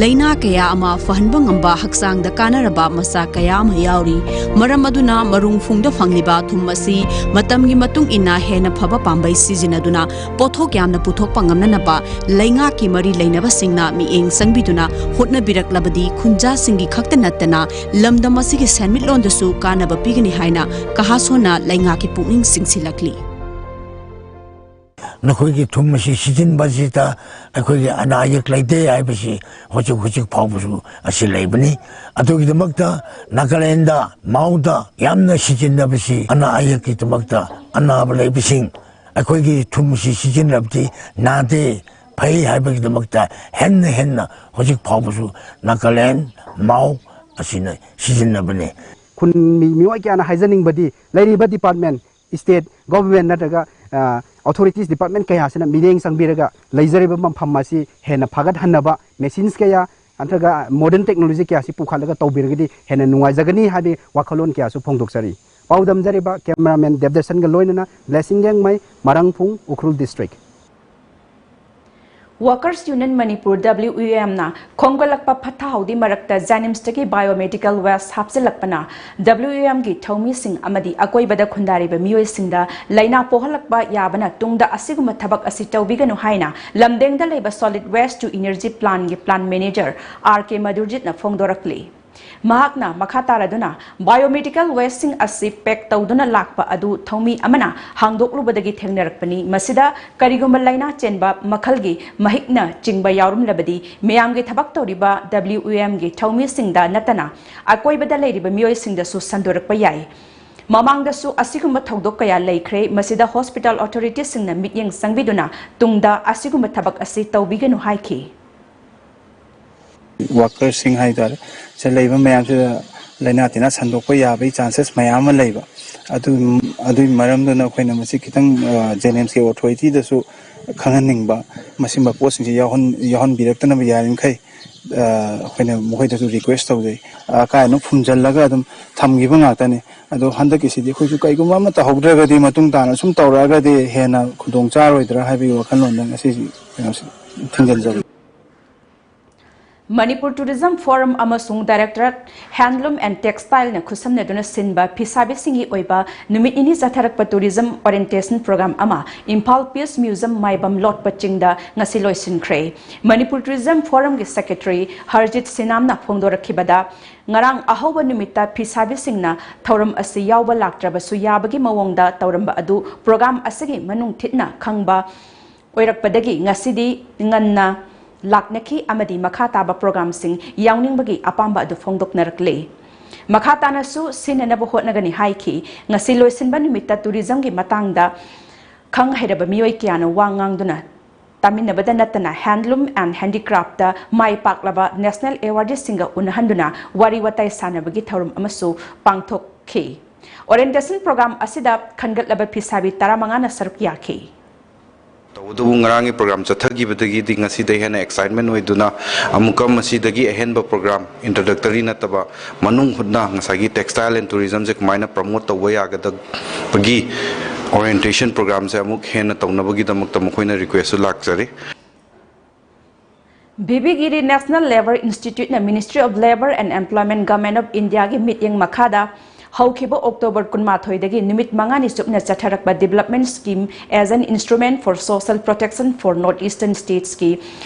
ꯂꯥꯏꯅꯥ ꯀꯌꯥ ꯑꯃ ꯐꯍꯟꯕ ꯉꯝꯕ ꯍꯛꯆꯥꯡꯗ ꯀꯥꯟꯅꯔꯕ ꯃꯆꯥꯛ ꯀꯌꯥ ꯑꯃ ꯌꯥꯎꯔꯤ꯫ ꯃꯔꯝ ꯑꯗꯨꯅ ꯃꯔꯨꯡ ꯐꯨꯡꯗ ꯐꯪꯂꯤꯕ ꯊꯨꯝ ꯑꯁꯤ ꯃꯇꯝꯒꯤ ꯃꯇꯨꯡ ꯏꯟꯅ ꯍꯦꯟꯅ ꯐꯕ ꯄꯥꯝꯕꯩ ꯁꯤꯖꯤꯟꯅꯗꯨꯅ ꯄꯣꯠꯊꯣꯛ ꯌꯥꯝꯅ ꯄꯨꯊꯣꯛꯄ ꯉꯝꯅꯅꯕ ꯂꯩꯉꯥꯛꯀꯤ ꯃꯔꯤ ꯂꯩꯅꯕꯁꯤꯡꯅ ꯃꯤꯠꯌꯦꯡ ꯆꯪꯕꯤꯗꯨꯅ ꯍꯣꯠꯅꯕꯤꯔꯛꯂꯕꯗꯤ ꯈꯨꯟꯖꯥꯁꯤꯡꯒꯤ ꯈꯛꯇ ꯅꯠꯇꯅ ꯂꯝꯗꯝ ꯑꯁꯤꯒꯤ ꯁꯦꯟꯃꯤꯠꯂꯣꯟꯗꯁꯨ ꯀꯥꯟꯅꯕ ꯄꯤꯒꯅꯤ ꯍꯥꯏꯅ ꯀꯍꯥꯁꯣꯟꯅ ꯂꯩꯉꯥꯛꯀꯤ ꯄꯨꯛꯅꯤꯡ ꯆꯤꯡꯁꯤꯜꯂꯛꯂꯤ꯫ ꯅꯈꯣꯏꯒꯤ ꯊꯨꯝ ꯑꯁꯤ ꯁꯤꯖꯤꯟꯕꯁꯤꯗ ꯑꯩꯈꯣꯏꯒꯤ ꯑꯅꯥ ꯑꯌꯦꯛ ꯂꯩꯇꯦ ꯍꯥꯏꯕꯁꯤ ꯍꯧꯖꯤꯛ ꯍꯧꯖꯤꯛ ꯐꯥꯎꯕꯁꯨ ꯑꯁꯤ ꯂꯩꯕꯅꯤ꯫ ꯑꯗꯨꯒꯤꯗꯃꯛꯇ ꯅꯥꯒꯥꯂꯦꯟꯗ, ꯃꯥꯎꯗ ꯌꯥꯝꯅ ꯁꯤꯖꯤꯟꯅꯕꯁꯤ ꯑꯅꯥ ꯑꯌꯦꯛꯀꯤꯗꯃꯛꯇ ꯑꯅꯥꯕ ꯂꯩꯕꯁꯤꯡ ꯑꯩꯈꯣꯏꯒꯤ ꯊꯨꯝꯁꯤ ꯁꯤꯖꯤꯟꯅꯕꯗꯤ ꯅꯥꯗꯦ, ꯐꯩ ꯍꯥꯏꯕꯒꯤꯗꯃꯛꯇ ꯍꯦꯟꯅ ꯍꯦꯟꯅ ꯍꯧꯖꯤꯛ ꯐꯥꯎꯕꯁꯨ ꯅꯥꯒꯥꯂꯦꯟ, ꯃꯥꯎ ꯑꯁꯤꯅ ꯁꯤꯖꯤꯟꯅꯕꯅꯤ꯫ ꯈꯨꯟ ꯃꯤ-, ꯃꯤꯑꯣꯏ ꯀꯌꯥꯅ ꯍꯥꯏꯖꯅꯤꯡꯕꯗꯤ ꯂꯩꯔꯤꯕ department, state government ꯅꯠꯇ꯭ꯔꯒ, ꯑ, authorities department ꯀꯌꯥꯁꯤꯅ ꯃꯤꯠꯌꯦꯡ ꯆꯪꯕꯤꯔꯒ ꯂꯩꯖꯔꯤꯕ ꯃꯐꯝ ꯑꯁꯤ ꯍꯦꯟꯅ ꯐꯒꯠꯍꯟꯅꯕ machines ꯀꯌꯥ ꯅꯠꯇ꯭ꯔꯒ modern technology ꯀꯌꯥꯁꯤ ꯄꯨꯈꯠꯂꯒ ꯇꯧꯕꯤꯔꯒꯗꯤ ꯍꯦꯟꯅ ꯅꯨꯡꯉꯥꯏꯖꯒꯅꯤ ꯍꯥꯏꯕꯒꯤ ꯋꯥꯈꯜꯂꯣꯟ ꯀꯌꯥꯁꯨ ꯐꯣꯡꯗꯣꯛꯆꯔꯤ꯫ ꯄꯥꯎꯗꯝꯖꯔꯤꯕ cameraman ꯗꯦꯕꯗꯠꯁꯟꯒ ꯂꯣꯏꯅꯅ Blessing Lengmei, Marangphung, Ukhrul district꯫ Workers Union Manipur, W U M ꯅ ꯈꯣꯝꯒꯠꯂꯛꯄ ꯐꯠꯇ ꯍꯥꯎꯗꯤ ꯃꯔꯛꯇ JNIMS ꯇꯒꯤ biomedical waste ꯍꯥꯞꯆꯤꯜꯂꯛꯄꯅ W U M ꯒꯤ ꯊꯧꯃꯤꯁꯤꯡ ꯑꯃꯗꯤ ꯑꯀꯣꯏꯕꯗ ꯈꯨꯟꯗꯥꯔꯤꯕ ꯃꯤꯑꯣꯏꯁꯤꯡꯗ ꯂꯥꯏꯅꯥ ꯄꯣꯛꯍꯜꯂꯛꯄ ꯌꯥꯕꯅ ꯇꯨꯡꯗ ꯑꯁꯤꯒꯨꯝꯕ ꯊꯕꯛ ꯑꯁꯤ ꯇꯧꯕꯤꯒꯅꯨ ꯍꯥꯏꯅ ꯂꯝꯗꯦꯡꯗ ꯂꯩꯕ Solid Waste to Energy Plant ꯒꯤ plant manager R K ꯃꯙꯨꯔꯖꯤꯠꯅ ꯐꯣꯡꯗꯣꯔꯛꯂꯤ꯫ ꯃꯍꯥꯛꯅ ꯃꯈꯥ ꯇꯥꯔꯗꯨꯅ, ꯕꯥꯏꯑꯣꯃꯦꯗꯤꯀꯦꯜ ꯋꯦꯁꯁꯤꯡ ꯑꯁꯤ ꯄꯦꯛ ꯇꯧꯗꯨꯅ ꯂꯥꯛꯄ ꯑꯗꯨ ꯊꯧꯃꯤ ꯑꯃꯅ ꯍꯥꯡꯗꯣꯛꯂꯨꯕꯗꯒꯤ ꯊꯦꯡꯅꯔꯛꯄꯅꯤ꯫ ꯃꯁꯤꯗ ꯀꯔꯤꯒꯨꯝꯕ ꯂꯥꯏꯅꯥ ꯆꯦꯟꯕ ꯃꯈꯜꯒꯤ ꯃꯍꯤꯛꯅ ꯆꯤꯡꯕ ꯌꯥꯎꯔꯝꯂꯕꯗꯤ, ꯃꯤꯌꯥꯝꯒꯤ ꯊꯕꯛ ꯇꯧꯔꯤꯕ W E Mꯒꯤ ꯊꯧꯃꯤꯁꯤꯡꯗ ꯅꯠꯇꯅ ꯑꯀꯣꯏꯕꯗ ꯂꯩꯔꯤꯕ ꯃꯤꯑꯣꯏꯁꯤꯡꯗꯁꯨ ꯁꯟꯗꯣꯔꯛꯄ ꯌꯥꯏ꯫ ꯃꯃꯥꯡꯗꯁꯨ ꯑꯁꯤꯒꯨꯝꯕ ꯊꯧꯗꯣꯛ ꯀꯌꯥ ꯂꯩꯈ꯭ꯔꯦ꯫ ꯃꯁꯤꯗ ꯍꯣꯁꯄꯤꯇꯥꯜ ꯑꯣꯊꯣꯔꯤꯇꯤꯁꯤꯡꯅ ꯃꯤꯠꯌꯦꯡ ꯆꯪꯕꯤꯗꯨꯅ ꯇꯨꯡꯗ ꯑꯁꯤꯒꯨꯝꯕ ꯊꯕꯛ ꯑꯁꯤ ꯇꯧꯕꯤꯒꯅꯨ ꯍꯥꯏꯈꯤ꯫ ꯋꯥꯀꯔꯁꯤꯡ ꯍꯥꯏꯇꯥꯔꯦ, ꯁꯤꯗ ꯂꯩꯕ ꯃꯌꯥꯝꯁꯤꯗ ꯂꯥꯏꯅꯥ ꯇꯤꯟꯅꯥ ꯁꯟꯗꯣꯛꯄ ꯌꯥꯕꯒꯤ ꯆꯥꯟꯁꯦꯁ ꯃꯌꯥꯝ ꯑꯃ ꯂꯩꯕ꯫ ꯑꯗꯨ, ꯑꯗꯨꯒꯤ ꯃꯔꯝꯗꯨꯅ ꯑꯩꯈꯣꯏꯅ ꯃꯁꯤ ꯈꯤꯇꯪ ꯖꯦꯅꯤꯝꯁꯀꯤ ꯑꯣꯊꯣꯔꯤꯇꯤꯗꯁꯨ ꯈꯪꯍꯟꯅꯤꯡꯕ, ꯃꯁꯤꯒꯨꯝꯕ ꯄꯣꯠꯁꯤꯡꯁꯦ ꯌꯥꯎꯍꯟ ꯌꯥꯎꯍꯟꯕꯤꯔꯛꯇꯅꯕ ꯌꯥꯔꯤꯃꯈꯩ ꯑꯩꯈꯣꯏꯅ ꯃꯈꯣꯏꯗꯁꯨ ꯔꯤꯀ꯭ꯋꯦꯁ ꯇꯧꯖꯩ꯫ ꯑꯀꯥꯏ ꯑꯅꯨ ꯐꯨꯝꯖꯤꯜꯂꯒ ꯑꯗꯨꯝ ꯊꯝꯈꯤꯕ ꯉꯥꯛꯇꯅꯤ꯫ ꯑꯗꯣ ꯍꯟꯗꯛꯀꯤꯁꯤꯗꯤ ꯑꯩꯈꯣꯏꯁꯨ ꯀꯩꯒꯨꯝꯕ ꯑꯃ ꯇꯧꯍꯧꯗ꯭ꯔꯒꯗꯤ, ꯃꯇꯨꯡ ꯇꯥꯅ ꯁꯨꯝ ꯇꯧꯔꯛꯑꯒꯗꯤ ꯍꯦꯟꯅ ꯈꯨꯗꯣꯡ ꯆꯥꯔꯣꯏꯗ꯭ꯔꯥ ꯍꯥꯏꯕꯒꯤ ꯋꯥꯈꯜꯂꯣꯟꯗ ꯉꯁꯤꯁꯤ ꯀꯩꯅꯣꯁꯤ ꯊꯤꯡꯖꯤꯟꯖꯕꯅꯤ꯫ ꯃꯅꯤꯄꯨꯔ ꯇꯨꯔꯤꯖꯝ ꯐꯣꯔꯝ ꯑꯃꯁꯨꯡ ꯗꯥꯏꯔꯦꯛꯇꯣꯔꯦꯠ ꯍꯦꯟꯗꯂꯨꯝ ꯑꯦꯟ ꯇꯦꯛꯁꯇꯥꯏꯜꯅ ꯈꯨꯠꯁꯝꯅꯗꯨꯅ ꯁꯤꯟꯕ ꯐꯤꯁꯥꯕꯤꯁꯤꯡꯒꯤ ꯑꯣꯏꯕ ꯅꯨꯃꯤꯠ ꯅꯤꯅꯤ ꯆꯠꯊꯔꯛꯄ ꯇꯨꯔꯤꯖꯝ ꯑꯣꯔꯤꯌꯦꯟꯇꯦꯁꯟ ꯄ꯭ꯔꯣꯒ꯭ꯔꯥꯝ ꯑꯃ ꯏꯝꯐꯥꯜ ꯄꯤꯁ ꯃ꯭ꯌꯨꯖꯝ ꯃꯥꯏꯕꯝ ꯂꯣꯠꯄ ꯆꯤꯡꯗ ꯉꯁꯤ ꯂꯣꯏꯁꯤꯟꯈ꯭ꯔꯦ꯫ ꯃꯅꯤꯄꯨꯔ ꯇꯨꯔꯤꯖꯝ ꯐꯣꯔꯝꯒꯤ ꯁꯦꯀ꯭ꯔꯦꯇꯔꯤ ꯍꯔꯖꯤꯠ ꯁꯤꯅꯥꯝꯅ ꯐꯣꯡꯗꯣꯔꯛꯈꯤꯕꯗ, ꯉꯔꯥꯡ ꯑꯍꯧꯕ ꯅꯨꯃꯤꯠꯇ ꯐꯤꯁꯥꯕꯤꯁꯤꯡꯅ ꯊꯧꯔꯝ ꯑꯁꯤ ꯌꯥꯎꯕ ꯂꯥꯛꯇ꯭ꯔꯕꯁꯨ ꯌꯥꯕꯒꯤ ꯃꯑꯣꯡꯗ ꯇꯧꯔꯝꯕ ꯑꯗꯨ ꯄ꯭ꯔꯣꯒ꯭ꯔꯥꯝ ꯑꯁꯤꯒꯤ ꯃꯅꯨꯡ ꯊꯤꯠꯅ ꯈꯪꯕ ꯑꯣꯏꯔꯛꯄꯗꯒꯤ ꯉꯁꯤꯗꯤ ꯉꯟꯅ ꯂꯥꯛꯅꯈꯤ ꯑꯃꯗꯤ ꯃꯈꯥ ꯇꯥꯕ ꯄ꯭ꯔꯣꯒ꯭ꯔꯥꯝꯁꯤꯡ ꯌꯥꯎꯅꯤꯡꯕꯒꯤ ꯑꯄꯥꯝꯕ ꯑꯗꯨ ꯐꯣꯡꯗꯣꯛꯅꯔꯛꯂꯦ꯫ ꯃꯈꯥ ꯇꯥꯅꯁꯨ ꯁꯤꯟꯅꯅꯕ ꯍꯣꯠꯅꯒꯅꯤ ꯍꯥꯏꯈꯤ꯫ ꯉꯁꯤ ꯂꯣꯏꯁꯤꯟꯕ ꯅꯨꯃꯤꯠꯇ ꯇꯨꯔꯤꯖꯝꯒꯤ ꯃꯇꯥꯡꯗ ꯈꯪ ꯍꯩꯔꯕ ꯃꯤꯑꯣꯏ ꯀꯌꯥꯅ ꯋꯥ ꯉꯥꯡꯗꯨꯅ ꯇꯥꯃꯤꯟꯅꯕꯗ ꯅꯠꯇꯅ ꯍꯦꯟꯗꯂꯨꯝ ꯑꯦꯟ ꯍꯦꯟꯗꯤꯀ꯭ꯔꯥꯐꯇ ꯃꯥꯏ ꯄꯥꯛꯂꯕ ꯅꯦꯁꯅꯦꯜ ꯑꯦꯋꯥꯔꯗꯤꯁꯤꯡꯒ ꯎꯅꯍꯟꯗꯨꯅ ꯋꯥꯔꯤ ꯋꯥꯇꯥꯏ ꯁꯥꯟꯅꯕꯒꯤ ꯊꯧꯔꯝ ꯑꯃꯁꯨ ꯄꯥꯡꯊꯣꯛꯈꯤ꯫ ꯑꯣꯔꯤꯌꯦꯟꯇꯦꯁꯟ ꯄ꯭ꯔꯣꯒ꯭ꯔꯥꯝ ꯑꯁꯤꯗ ꯈꯟꯒꯠꯂꯕ ꯐꯤꯁꯥꯕꯤ ꯇꯔꯥꯃꯉꯥꯅ ꯁꯔꯨꯛ ꯌꯥꯈꯤ꯫ ꯇꯧꯕꯇꯕꯨ ꯉꯔꯥꯡꯒꯤ ꯄ꯭ꯔꯣꯒ꯭ꯔꯥꯝ ꯆꯠꯊꯈꯤꯕꯗꯒꯤꯗꯤ ꯉꯁꯤꯗꯩ ꯍꯦꯟꯅ ꯑꯦꯛꯁꯥꯏꯠꯃꯦꯟ ꯑꯣꯏꯗꯨꯅ ꯑꯃꯨꯛꯀ ꯃꯁꯤꯗꯒꯤ ꯑꯍꯦꯟꯕ ꯄ꯭ꯔꯣꯒ꯭ꯔꯥꯝ, ꯏꯟꯇ꯭ꯔꯣꯗꯛꯇꯔꯤ ꯅꯠꯇꯕ, ꯃꯅꯨꯡ ꯍꯨꯠꯅ ꯉꯁꯥꯏꯒꯤ ꯇꯦꯛꯁꯇꯥꯏꯜ ꯑꯦꯟ ꯇꯨꯔꯤꯖꯝꯁꯦ ꯀꯃꯥꯏꯅ ꯄ꯭ꯔꯃꯣꯠ ꯇꯧꯕ ꯌꯥꯒꯗꯕꯒꯤ ꯑꯣꯔꯤꯌꯦꯟꯇꯦꯁꯟ ꯄ꯭ꯔꯣꯒ꯭ꯔꯥꯝꯁꯦ ꯑꯃꯨꯛ ꯍꯦꯟꯅ ꯇꯧꯅꯕꯒꯤꯗꯃꯛꯇ ꯃꯈꯣꯏꯅ ꯔꯤꯀ꯭ꯋꯦꯁꯁꯨ ꯂꯥꯛꯆꯔꯤ꯫ ꯕꯤꯕꯤꯒꯤꯔꯤ national labour ꯏꯟꯁꯇꯤꯇ꯭ꯌꯨꯠꯅ Ministry of Labour and Employment, Government of Indiaꯒꯤ ꯃꯤꯠꯌꯦꯡ ꯃꯈꯥꯗ ꯍꯧꯈꯤꯕ ꯑꯣꯛꯇꯣꯕꯔ ꯀꯨꯟꯃꯥꯊꯣꯏꯗꯒꯤ ꯅꯨꯃꯤꯠ ꯃꯉꯥꯅꯤ ꯆꯨꯞꯅ ꯆꯠꯊꯔꯛꯄ Development Scheme as an Instrument for Social Protection for North Eastern Statesꯀꯤ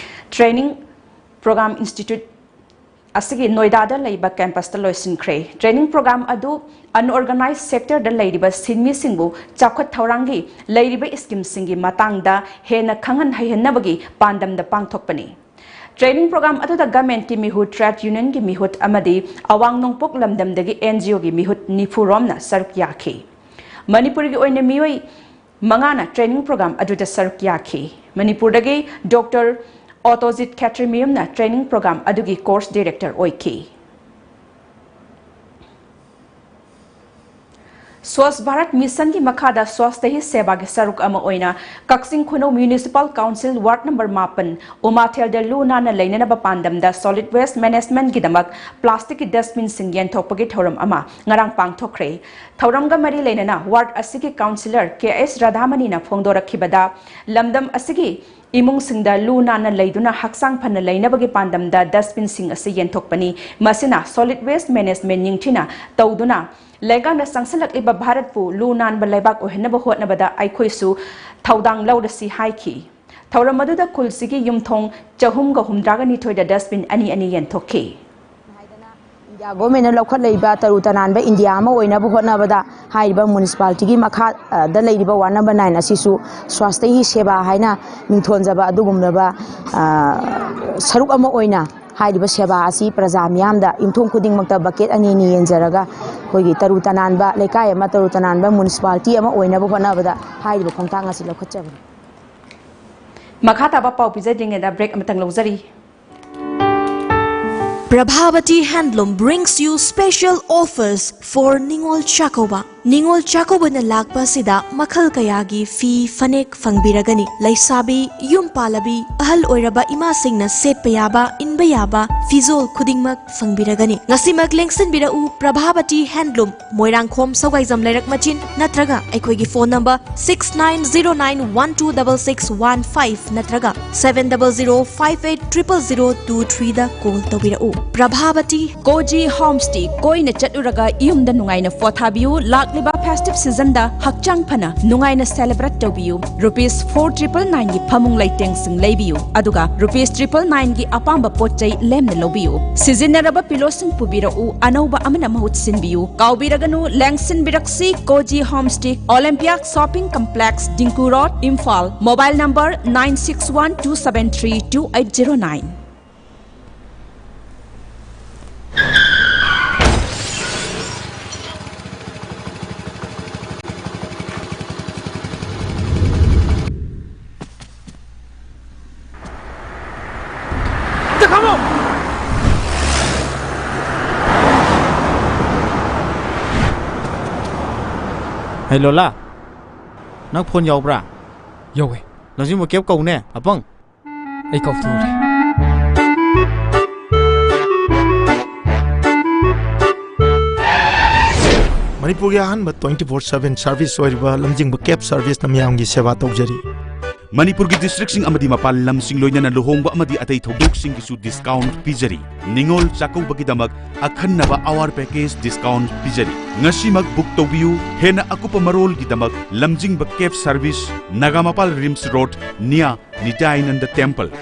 training program institute ꯑꯁꯤꯒꯤ ꯅꯣꯏꯗꯥꯗ ꯂꯩꯕ ꯀꯦꯝꯄꯁꯇ ꯂꯣꯏꯁꯤꯟꯈ꯭ꯔꯦ꯫ ꯇ꯭ꯔꯦꯅꯤꯡ ꯄ꯭ꯔꯣꯒ꯭ꯔꯥꯝ ꯑꯗꯨ ꯑꯟꯑꯣꯔꯒꯅꯥꯏꯖ ꯁꯦꯛꯇꯔꯗ ꯂꯩꯔꯤꯕ ꯁꯤꯟꯃꯤꯁꯤꯡꯕꯨ ꯆꯥꯎꯈꯠ ꯊꯧꯔꯥꯡꯒꯤ ꯂꯩꯔꯤꯕ ꯁ꯭ꯀꯤꯝꯁꯤꯡꯒꯤ ꯃꯇꯥꯡꯗ ꯍꯦꯟꯅ ꯈꯪꯍꯟ ꯍꯩꯍꯟꯅꯕꯒꯤ ꯄꯥꯟꯗꯝꯗ ꯄꯥꯡꯊꯣꯛꯄꯅꯤ꯫ ꯇ꯭ꯔꯦꯅꯤꯡ ꯄ꯭ꯔꯣꯒ꯭ꯔꯥꯝ ꯑꯗꯨꯗ ꯒꯃꯦꯟꯠꯀꯤ ꯃꯤꯍꯨꯠ, ꯇ꯭ꯔꯦꯗ ꯌꯨꯅꯤꯌꯟꯒꯤ ꯃꯤꯍꯨꯠ ꯑꯃꯗꯤ ꯑꯋꯥꯡ ꯅꯣꯡꯄꯣꯛ ꯂꯝꯗꯝꯗꯒꯤ ꯑꯦꯟ ꯖꯤ ꯑꯣꯒꯤ ꯃꯤꯍꯨꯠ ꯅꯤꯐꯨ ꯔꯣꯝꯅ ꯁꯔꯨꯛ ꯌꯥꯈꯤ꯫ ꯃꯅꯤꯄꯨꯔꯒꯤ ꯑꯣꯏꯅ ꯃꯤꯑꯣꯏ ꯃꯉꯥꯅ ꯇ꯭ꯔꯦꯅꯤꯡ ꯄ꯭ꯔꯣꯒ꯭ꯔꯥꯝ ꯑꯗꯨꯗ ꯁꯔꯨꯛ ꯌꯥꯈꯤ꯫ ꯃꯅꯤꯄꯨꯔꯗꯒꯤ ꯗꯣꯛꯇꯔ ꯑꯣꯇꯣꯖꯤꯠ ꯈꯦꯇ꯭ꯔꯤꯃꯌꯨꯝꯅ ꯇ꯭ꯔꯦꯅꯤꯡ ꯄ꯭ꯔꯣꯒ꯭ꯔꯥꯝ ꯑꯗꯨꯒꯤ ꯀꯣꯔꯁ ꯗꯤꯔꯦꯛꯇꯔ ꯑꯣꯏꯈꯤ꯫ ꯁ꯭ꯋꯥꯁ ꯚꯥꯔꯠ ꯃꯤꯁꯟꯒꯤ ꯃꯈꯥꯗ ꯁ꯭ꯋꯥꯁꯊ ꯍꯤ ꯁꯦꯕꯥꯒꯤ ꯁꯔꯨꯛ ꯑꯃ ꯑꯣꯏꯅ ꯀꯛꯆꯤꯡ ꯈꯨꯅꯧ ꯃ꯭ꯌꯨꯅꯤꯁꯤꯄꯥꯜ ꯀꯥꯎꯟꯁꯤꯜ ꯋꯥꯔꯗ ꯅꯝꯕꯔ ꯃꯥꯄꯟ ꯎꯃꯥꯊꯦꯜꯗ ꯂꯨ ꯅꯥꯟꯅ ꯂꯩꯅꯅꯕ ꯄꯥꯟꯗꯝꯗ ꯁꯣꯂꯤꯗ ꯋꯦꯁ ꯃꯦꯅꯦꯖꯃꯦꯟꯠꯒꯤꯗꯃꯛ ꯄ꯭ꯂꯥꯁꯇꯤꯛꯀꯤ ꯗꯁꯕꯤꯟꯁꯤꯡ ꯌꯦꯟꯊꯣꯛꯄꯒꯤ ꯊꯧꯔꯝ ꯑꯃ ꯉꯔꯥꯡ ꯄꯥꯡꯊꯣꯛꯈ꯭ꯔꯦ꯫ ꯊꯧꯔꯝꯒ ꯃꯔꯤ ꯂꯩꯅꯅ ꯋꯥꯔꯗ ꯑꯁꯤꯒꯤ ꯀꯥꯎꯟꯁꯤꯂꯔ ꯀꯦ ꯑꯦꯁ ꯔꯥꯙꯥꯃꯅꯤꯅ ꯐꯣꯡꯗꯣꯔꯛꯈꯤꯕꯗ, ꯂꯝꯗꯝ ꯑꯁꯤꯒꯤ ꯏꯃꯨꯡꯁꯤꯡꯗ ꯂꯨ ꯅꯥꯟꯅ ꯂꯩꯗꯨꯅ ꯍꯛꯆꯥꯡ ꯐꯅ ꯂꯩꯅꯕꯒꯤ ꯄꯥꯟꯗꯝꯗ ꯗꯁꯕꯤꯟꯁꯤꯡ ꯑꯁꯤ ꯌꯦꯟꯊꯣꯛꯄꯅꯤ꯫ ꯃꯁꯤꯅ ꯁꯣꯂꯤꯗ ꯋꯦꯁ ꯃꯦꯅꯦꯖꯃꯦꯟꯠ ꯅꯤꯡꯊꯤꯅ ꯇꯧꯗꯨꯅ ꯂꯩꯉꯥꯛꯅ ꯆꯪꯁꯤꯜꯂꯛꯂꯤꯕ ꯚꯥꯔꯠꯄꯨ ꯂꯨ ꯅꯥꯟꯕ ꯂꯩꯕꯥꯛ ꯑꯣꯏꯍꯟꯅꯕ ꯍꯣꯠꯅꯕꯗ ꯑꯩꯈꯣꯏꯁꯨ ꯊꯧꯗꯥꯡ ꯂꯧꯔꯁꯤ ꯍꯥꯏꯈꯤ꯫ ꯊꯧꯔꯝ ꯑꯗꯨꯗ ꯈꯨꯜꯁꯤꯒꯤ ꯌꯨꯝꯊꯣꯡ ꯆꯍꯨꯝꯒ ꯍꯨꯝꯗ꯭ꯔꯥꯒ ꯅꯤꯊꯣꯏꯗ ꯗꯁꯕꯤꯟ ꯑꯅꯤ ꯑꯅꯤ ꯌꯦꯟꯊꯣꯛꯈꯤ꯫ ꯏꯟꯗꯤꯌꯥ ꯒꯣꯔꯃꯦꯟꯅ ꯂꯧꯈꯠꯂꯛꯏꯕ ꯇꯔꯨ ꯇꯅꯥꯟꯕ ꯏꯟꯗꯤꯌꯥ ꯑꯃ ꯑꯣꯏꯅꯕ ꯍꯣꯠꯅꯕꯗ ꯍꯥꯏꯔꯤꯕ ꯃ꯭ꯌꯨꯅꯤꯁꯤꯄꯥꯂꯤꯇꯤꯒꯤ ꯃꯈꯥꯗ ꯂꯩꯔꯤꯕ ꯋꯥꯔꯗ ꯅꯝꯕꯔ ꯅꯥꯏꯟ ꯑꯁꯤꯁꯨ ꯁ꯭ꯋꯥꯁꯊ ꯍꯤ ꯁꯦꯕꯥ ꯍꯥꯏꯅ ꯃꯤꯡꯊꯣꯟꯖꯕ ꯑꯗꯨꯒꯨꯝꯂꯕ, ꯑ, ꯁꯔꯨꯛ ꯑꯃ ꯑꯣꯏꯅ ꯍꯥꯏꯔꯤꯕ ꯁꯦꯕꯥ ꯑꯁꯤ ꯄ꯭ꯔꯖꯥ ꯃꯤꯌꯥꯝꯗ ꯌꯨꯝꯊꯣꯡ ꯈꯨꯗꯤꯡꯃꯛꯇ ꯕꯀꯦꯠ ꯑꯅꯤ ꯑꯅꯤ ꯌꯦꯟꯖꯔꯒ ꯑꯩꯈꯣꯏꯒꯤ ꯇꯔꯨ ꯇꯅꯥꯟꯕ ꯂꯩꯀꯥꯏ ꯑꯃ, ꯇꯔꯨ ꯇꯅꯥꯟꯕ ꯃ꯭ꯌꯨꯅꯤꯁꯤꯄꯥꯂꯤꯇꯤ ꯑꯃ ꯑꯣꯏꯅꯕ ꯍꯣꯠꯅꯕꯗ ꯍꯥꯏꯔꯤꯕ ꯈꯣꯡꯊꯥꯡ ꯑꯁꯤ ꯂꯧꯈꯠꯆꯕꯅꯤ꯫ ꯃꯈꯥ ꯇꯥꯕ ꯄꯥꯎ ꯄꯤꯖꯗ꯭ꯔꯤꯉꯩꯗ ꯕ꯭ꯔꯦꯛ ꯑꯃꯇꯪ ꯂꯧꯖꯔꯤ꯫ Prabhavati Handloom brings you special offers for Ningol Chakkouba. ꯅꯤꯉꯣꯜ ꯆꯥꯛꯀꯧꯕꯅ ꯂꯥꯛꯄ ꯑꯁꯤꯗ ꯃꯈꯜ ꯀꯌꯥꯒꯤ ꯐꯤ ꯐꯅꯦꯛ ꯐꯪꯕꯤꯔꯒꯅꯤ꯫ ꯂꯩꯁꯥꯕꯤ, ꯌꯨꯝ ꯄꯥꯜꯂꯕꯤ, ꯑꯍꯜ ꯑꯣꯏꯔꯕ ꯏꯃꯥꯁꯤꯡꯅ ꯁꯦꯠꯄ ꯌꯥꯕ, ꯏꯟꯕ ꯌꯥꯕ ꯐꯤꯖꯣꯜ ꯈꯨꯗꯤꯡꯃꯛ ꯐꯪꯕꯤꯔꯒꯅꯤ꯫ ꯉꯁꯤꯃꯛ ꯂꯦꯡꯁꯤꯟꯕꯤꯔꯛꯎ ꯄ꯭ꯔꯚꯥꯕꯇꯤ ꯍꯦꯟꯗꯂꯨꯝ, ꯃꯣꯏꯔꯥꯡꯈꯣꯝ ꯁꯧꯒꯥꯏꯖꯝ ꯂꯩꯔꯛ ꯃꯆꯤꯟ, ꯅꯠꯇ꯭ꯔꯒ ꯑꯩꯈꯣꯏꯒꯤ phone number six nine zero nine one two double six one five ꯅꯠꯇ꯭ꯔꯒ seven double zero five eight triple zero two three ꯗ ꯀꯣꯜ ꯇꯧꯕꯤꯔꯛꯎ꯫ Prabhavati ꯀꯣꯖꯤ home stay. ꯀꯣꯏꯅ ꯆꯠꯂꯨꯔꯒ ꯌꯨꯝꯗ ꯅꯨꯡꯉꯥꯏꯅ ꯄꯣꯊꯥꯕꯤꯌꯨ꯫ ꯂꯥꯛ ꯂꯤꯕ ꯐꯦꯁꯇꯤꯚ ꯁꯤꯖꯟꯗ ꯍꯛꯆꯥꯡ ꯐꯅ ꯅꯨꯡꯉꯥꯏꯅ ꯁꯦꯂꯦꯕ꯭ꯔꯦꯠ ꯇꯧꯕꯤꯌꯨ꯫ ꯔꯨꯄꯤꯁ ꯐꯣꯔ ꯇ꯭ꯔꯤꯄꯜ ꯅꯥꯏꯟꯒꯤ ꯐꯃꯨꯡ ꯂꯩꯇꯦꯡꯁꯤꯡ ꯂꯩꯕꯤꯌꯨ, ꯑꯗꯨꯒ ꯔꯨꯄꯤꯁ ꯇ꯭ꯔꯤꯄꯜ ꯅꯥꯏꯟꯒꯤ ꯑꯄꯥꯝꯕ ꯄꯣꯠ ꯆꯩ ꯂꯦꯝꯅ ꯂꯧꯕꯤꯌꯨ꯫ ꯁꯤꯖꯤꯟꯅꯔꯕ ꯄꯤꯂꯣꯁꯤꯡ ꯄꯨꯕꯤꯔꯛꯎ, ꯑꯅꯧꯕ ꯑꯃꯅ ꯃꯍꯨꯠ ꯁꯤꯟꯕꯤꯌꯨ꯫ ꯀꯥꯎꯕꯤꯔꯒꯅꯨ, ꯂꯦꯡꯁꯤꯟꯕꯤꯔꯛꯁꯤ cozy home stay, Olympia shopping complex, Dingku road, Imphal. Mobile number nine six one two seven three two eight zero nine. ꯍꯩ ꯂꯣꯂꯥ, ꯅꯪ ꯐꯣꯟ ꯌꯥꯎꯕ꯭ꯔꯥ? ꯌꯥꯎꯋꯦ꯫ ꯂꯝꯖꯤꯡꯕ ꯀꯦꯞ ꯀꯧꯅꯦ, ꯑꯄꯪ꯫ ꯑꯩ ꯀꯥꯎꯊꯣꯛꯎꯔꯦ꯫ ꯃꯅꯤꯄꯨꯔꯒꯤ ꯑꯍꯥꯟꯕ ꯇ꯭ꯋꯦꯟꯇꯤ ꯐꯣꯔ ꯁꯚꯦꯟ ꯁꯔꯚꯤꯁ ꯑꯣꯏꯔꯤꯕ ꯂꯝꯖꯤꯡꯕ ꯀꯦꯞ ꯁꯔꯚꯤꯁꯅ ꯃꯤꯌꯥꯝꯒꯤ ꯁꯦꯕꯥ ꯇꯧꯖꯔꯤ꯫ ꯃꯅꯤꯄꯨꯔꯒꯤ ꯗꯤꯁꯇ꯭ꯔꯤꯛꯁꯤꯡ ꯑꯃꯗꯤ ꯃꯄꯥꯟ ꯂꯝꯁꯤꯡ ꯂꯣꯏꯅꯅ ꯂꯨꯍꯣꯡꯕ ꯑꯃꯗꯤ ꯑꯇꯩ ꯊꯧꯗꯣꯛꯁꯤꯡꯒꯤꯁꯨ ꯗꯤꯁꯀꯥꯎꯟꯠ ꯄꯤꯖꯔꯤ꯫ ꯅꯤꯉꯣꯜ ꯆꯥꯛꯀꯧꯕꯒꯤꯗꯃꯛ ꯑꯈꯟꯅꯕ ꯑꯋꯥꯔ ꯄꯦꯀꯦꯖ ꯗꯤꯁꯀꯥꯎꯟꯠ ꯄꯤꯖꯔꯤ꯫ ꯉꯁꯤꯃꯛ ꯕꯨꯛ ꯇꯧꯕꯤꯌꯨ꯫ ꯍꯦꯟꯅ ꯑꯀꯨꯞꯄ ꯃꯔꯣꯜꯒꯤꯗꯃꯛ ꯂꯝꯖꯤꯡꯕ cab service, Nagamapal RIMS road, near Nityanand temple.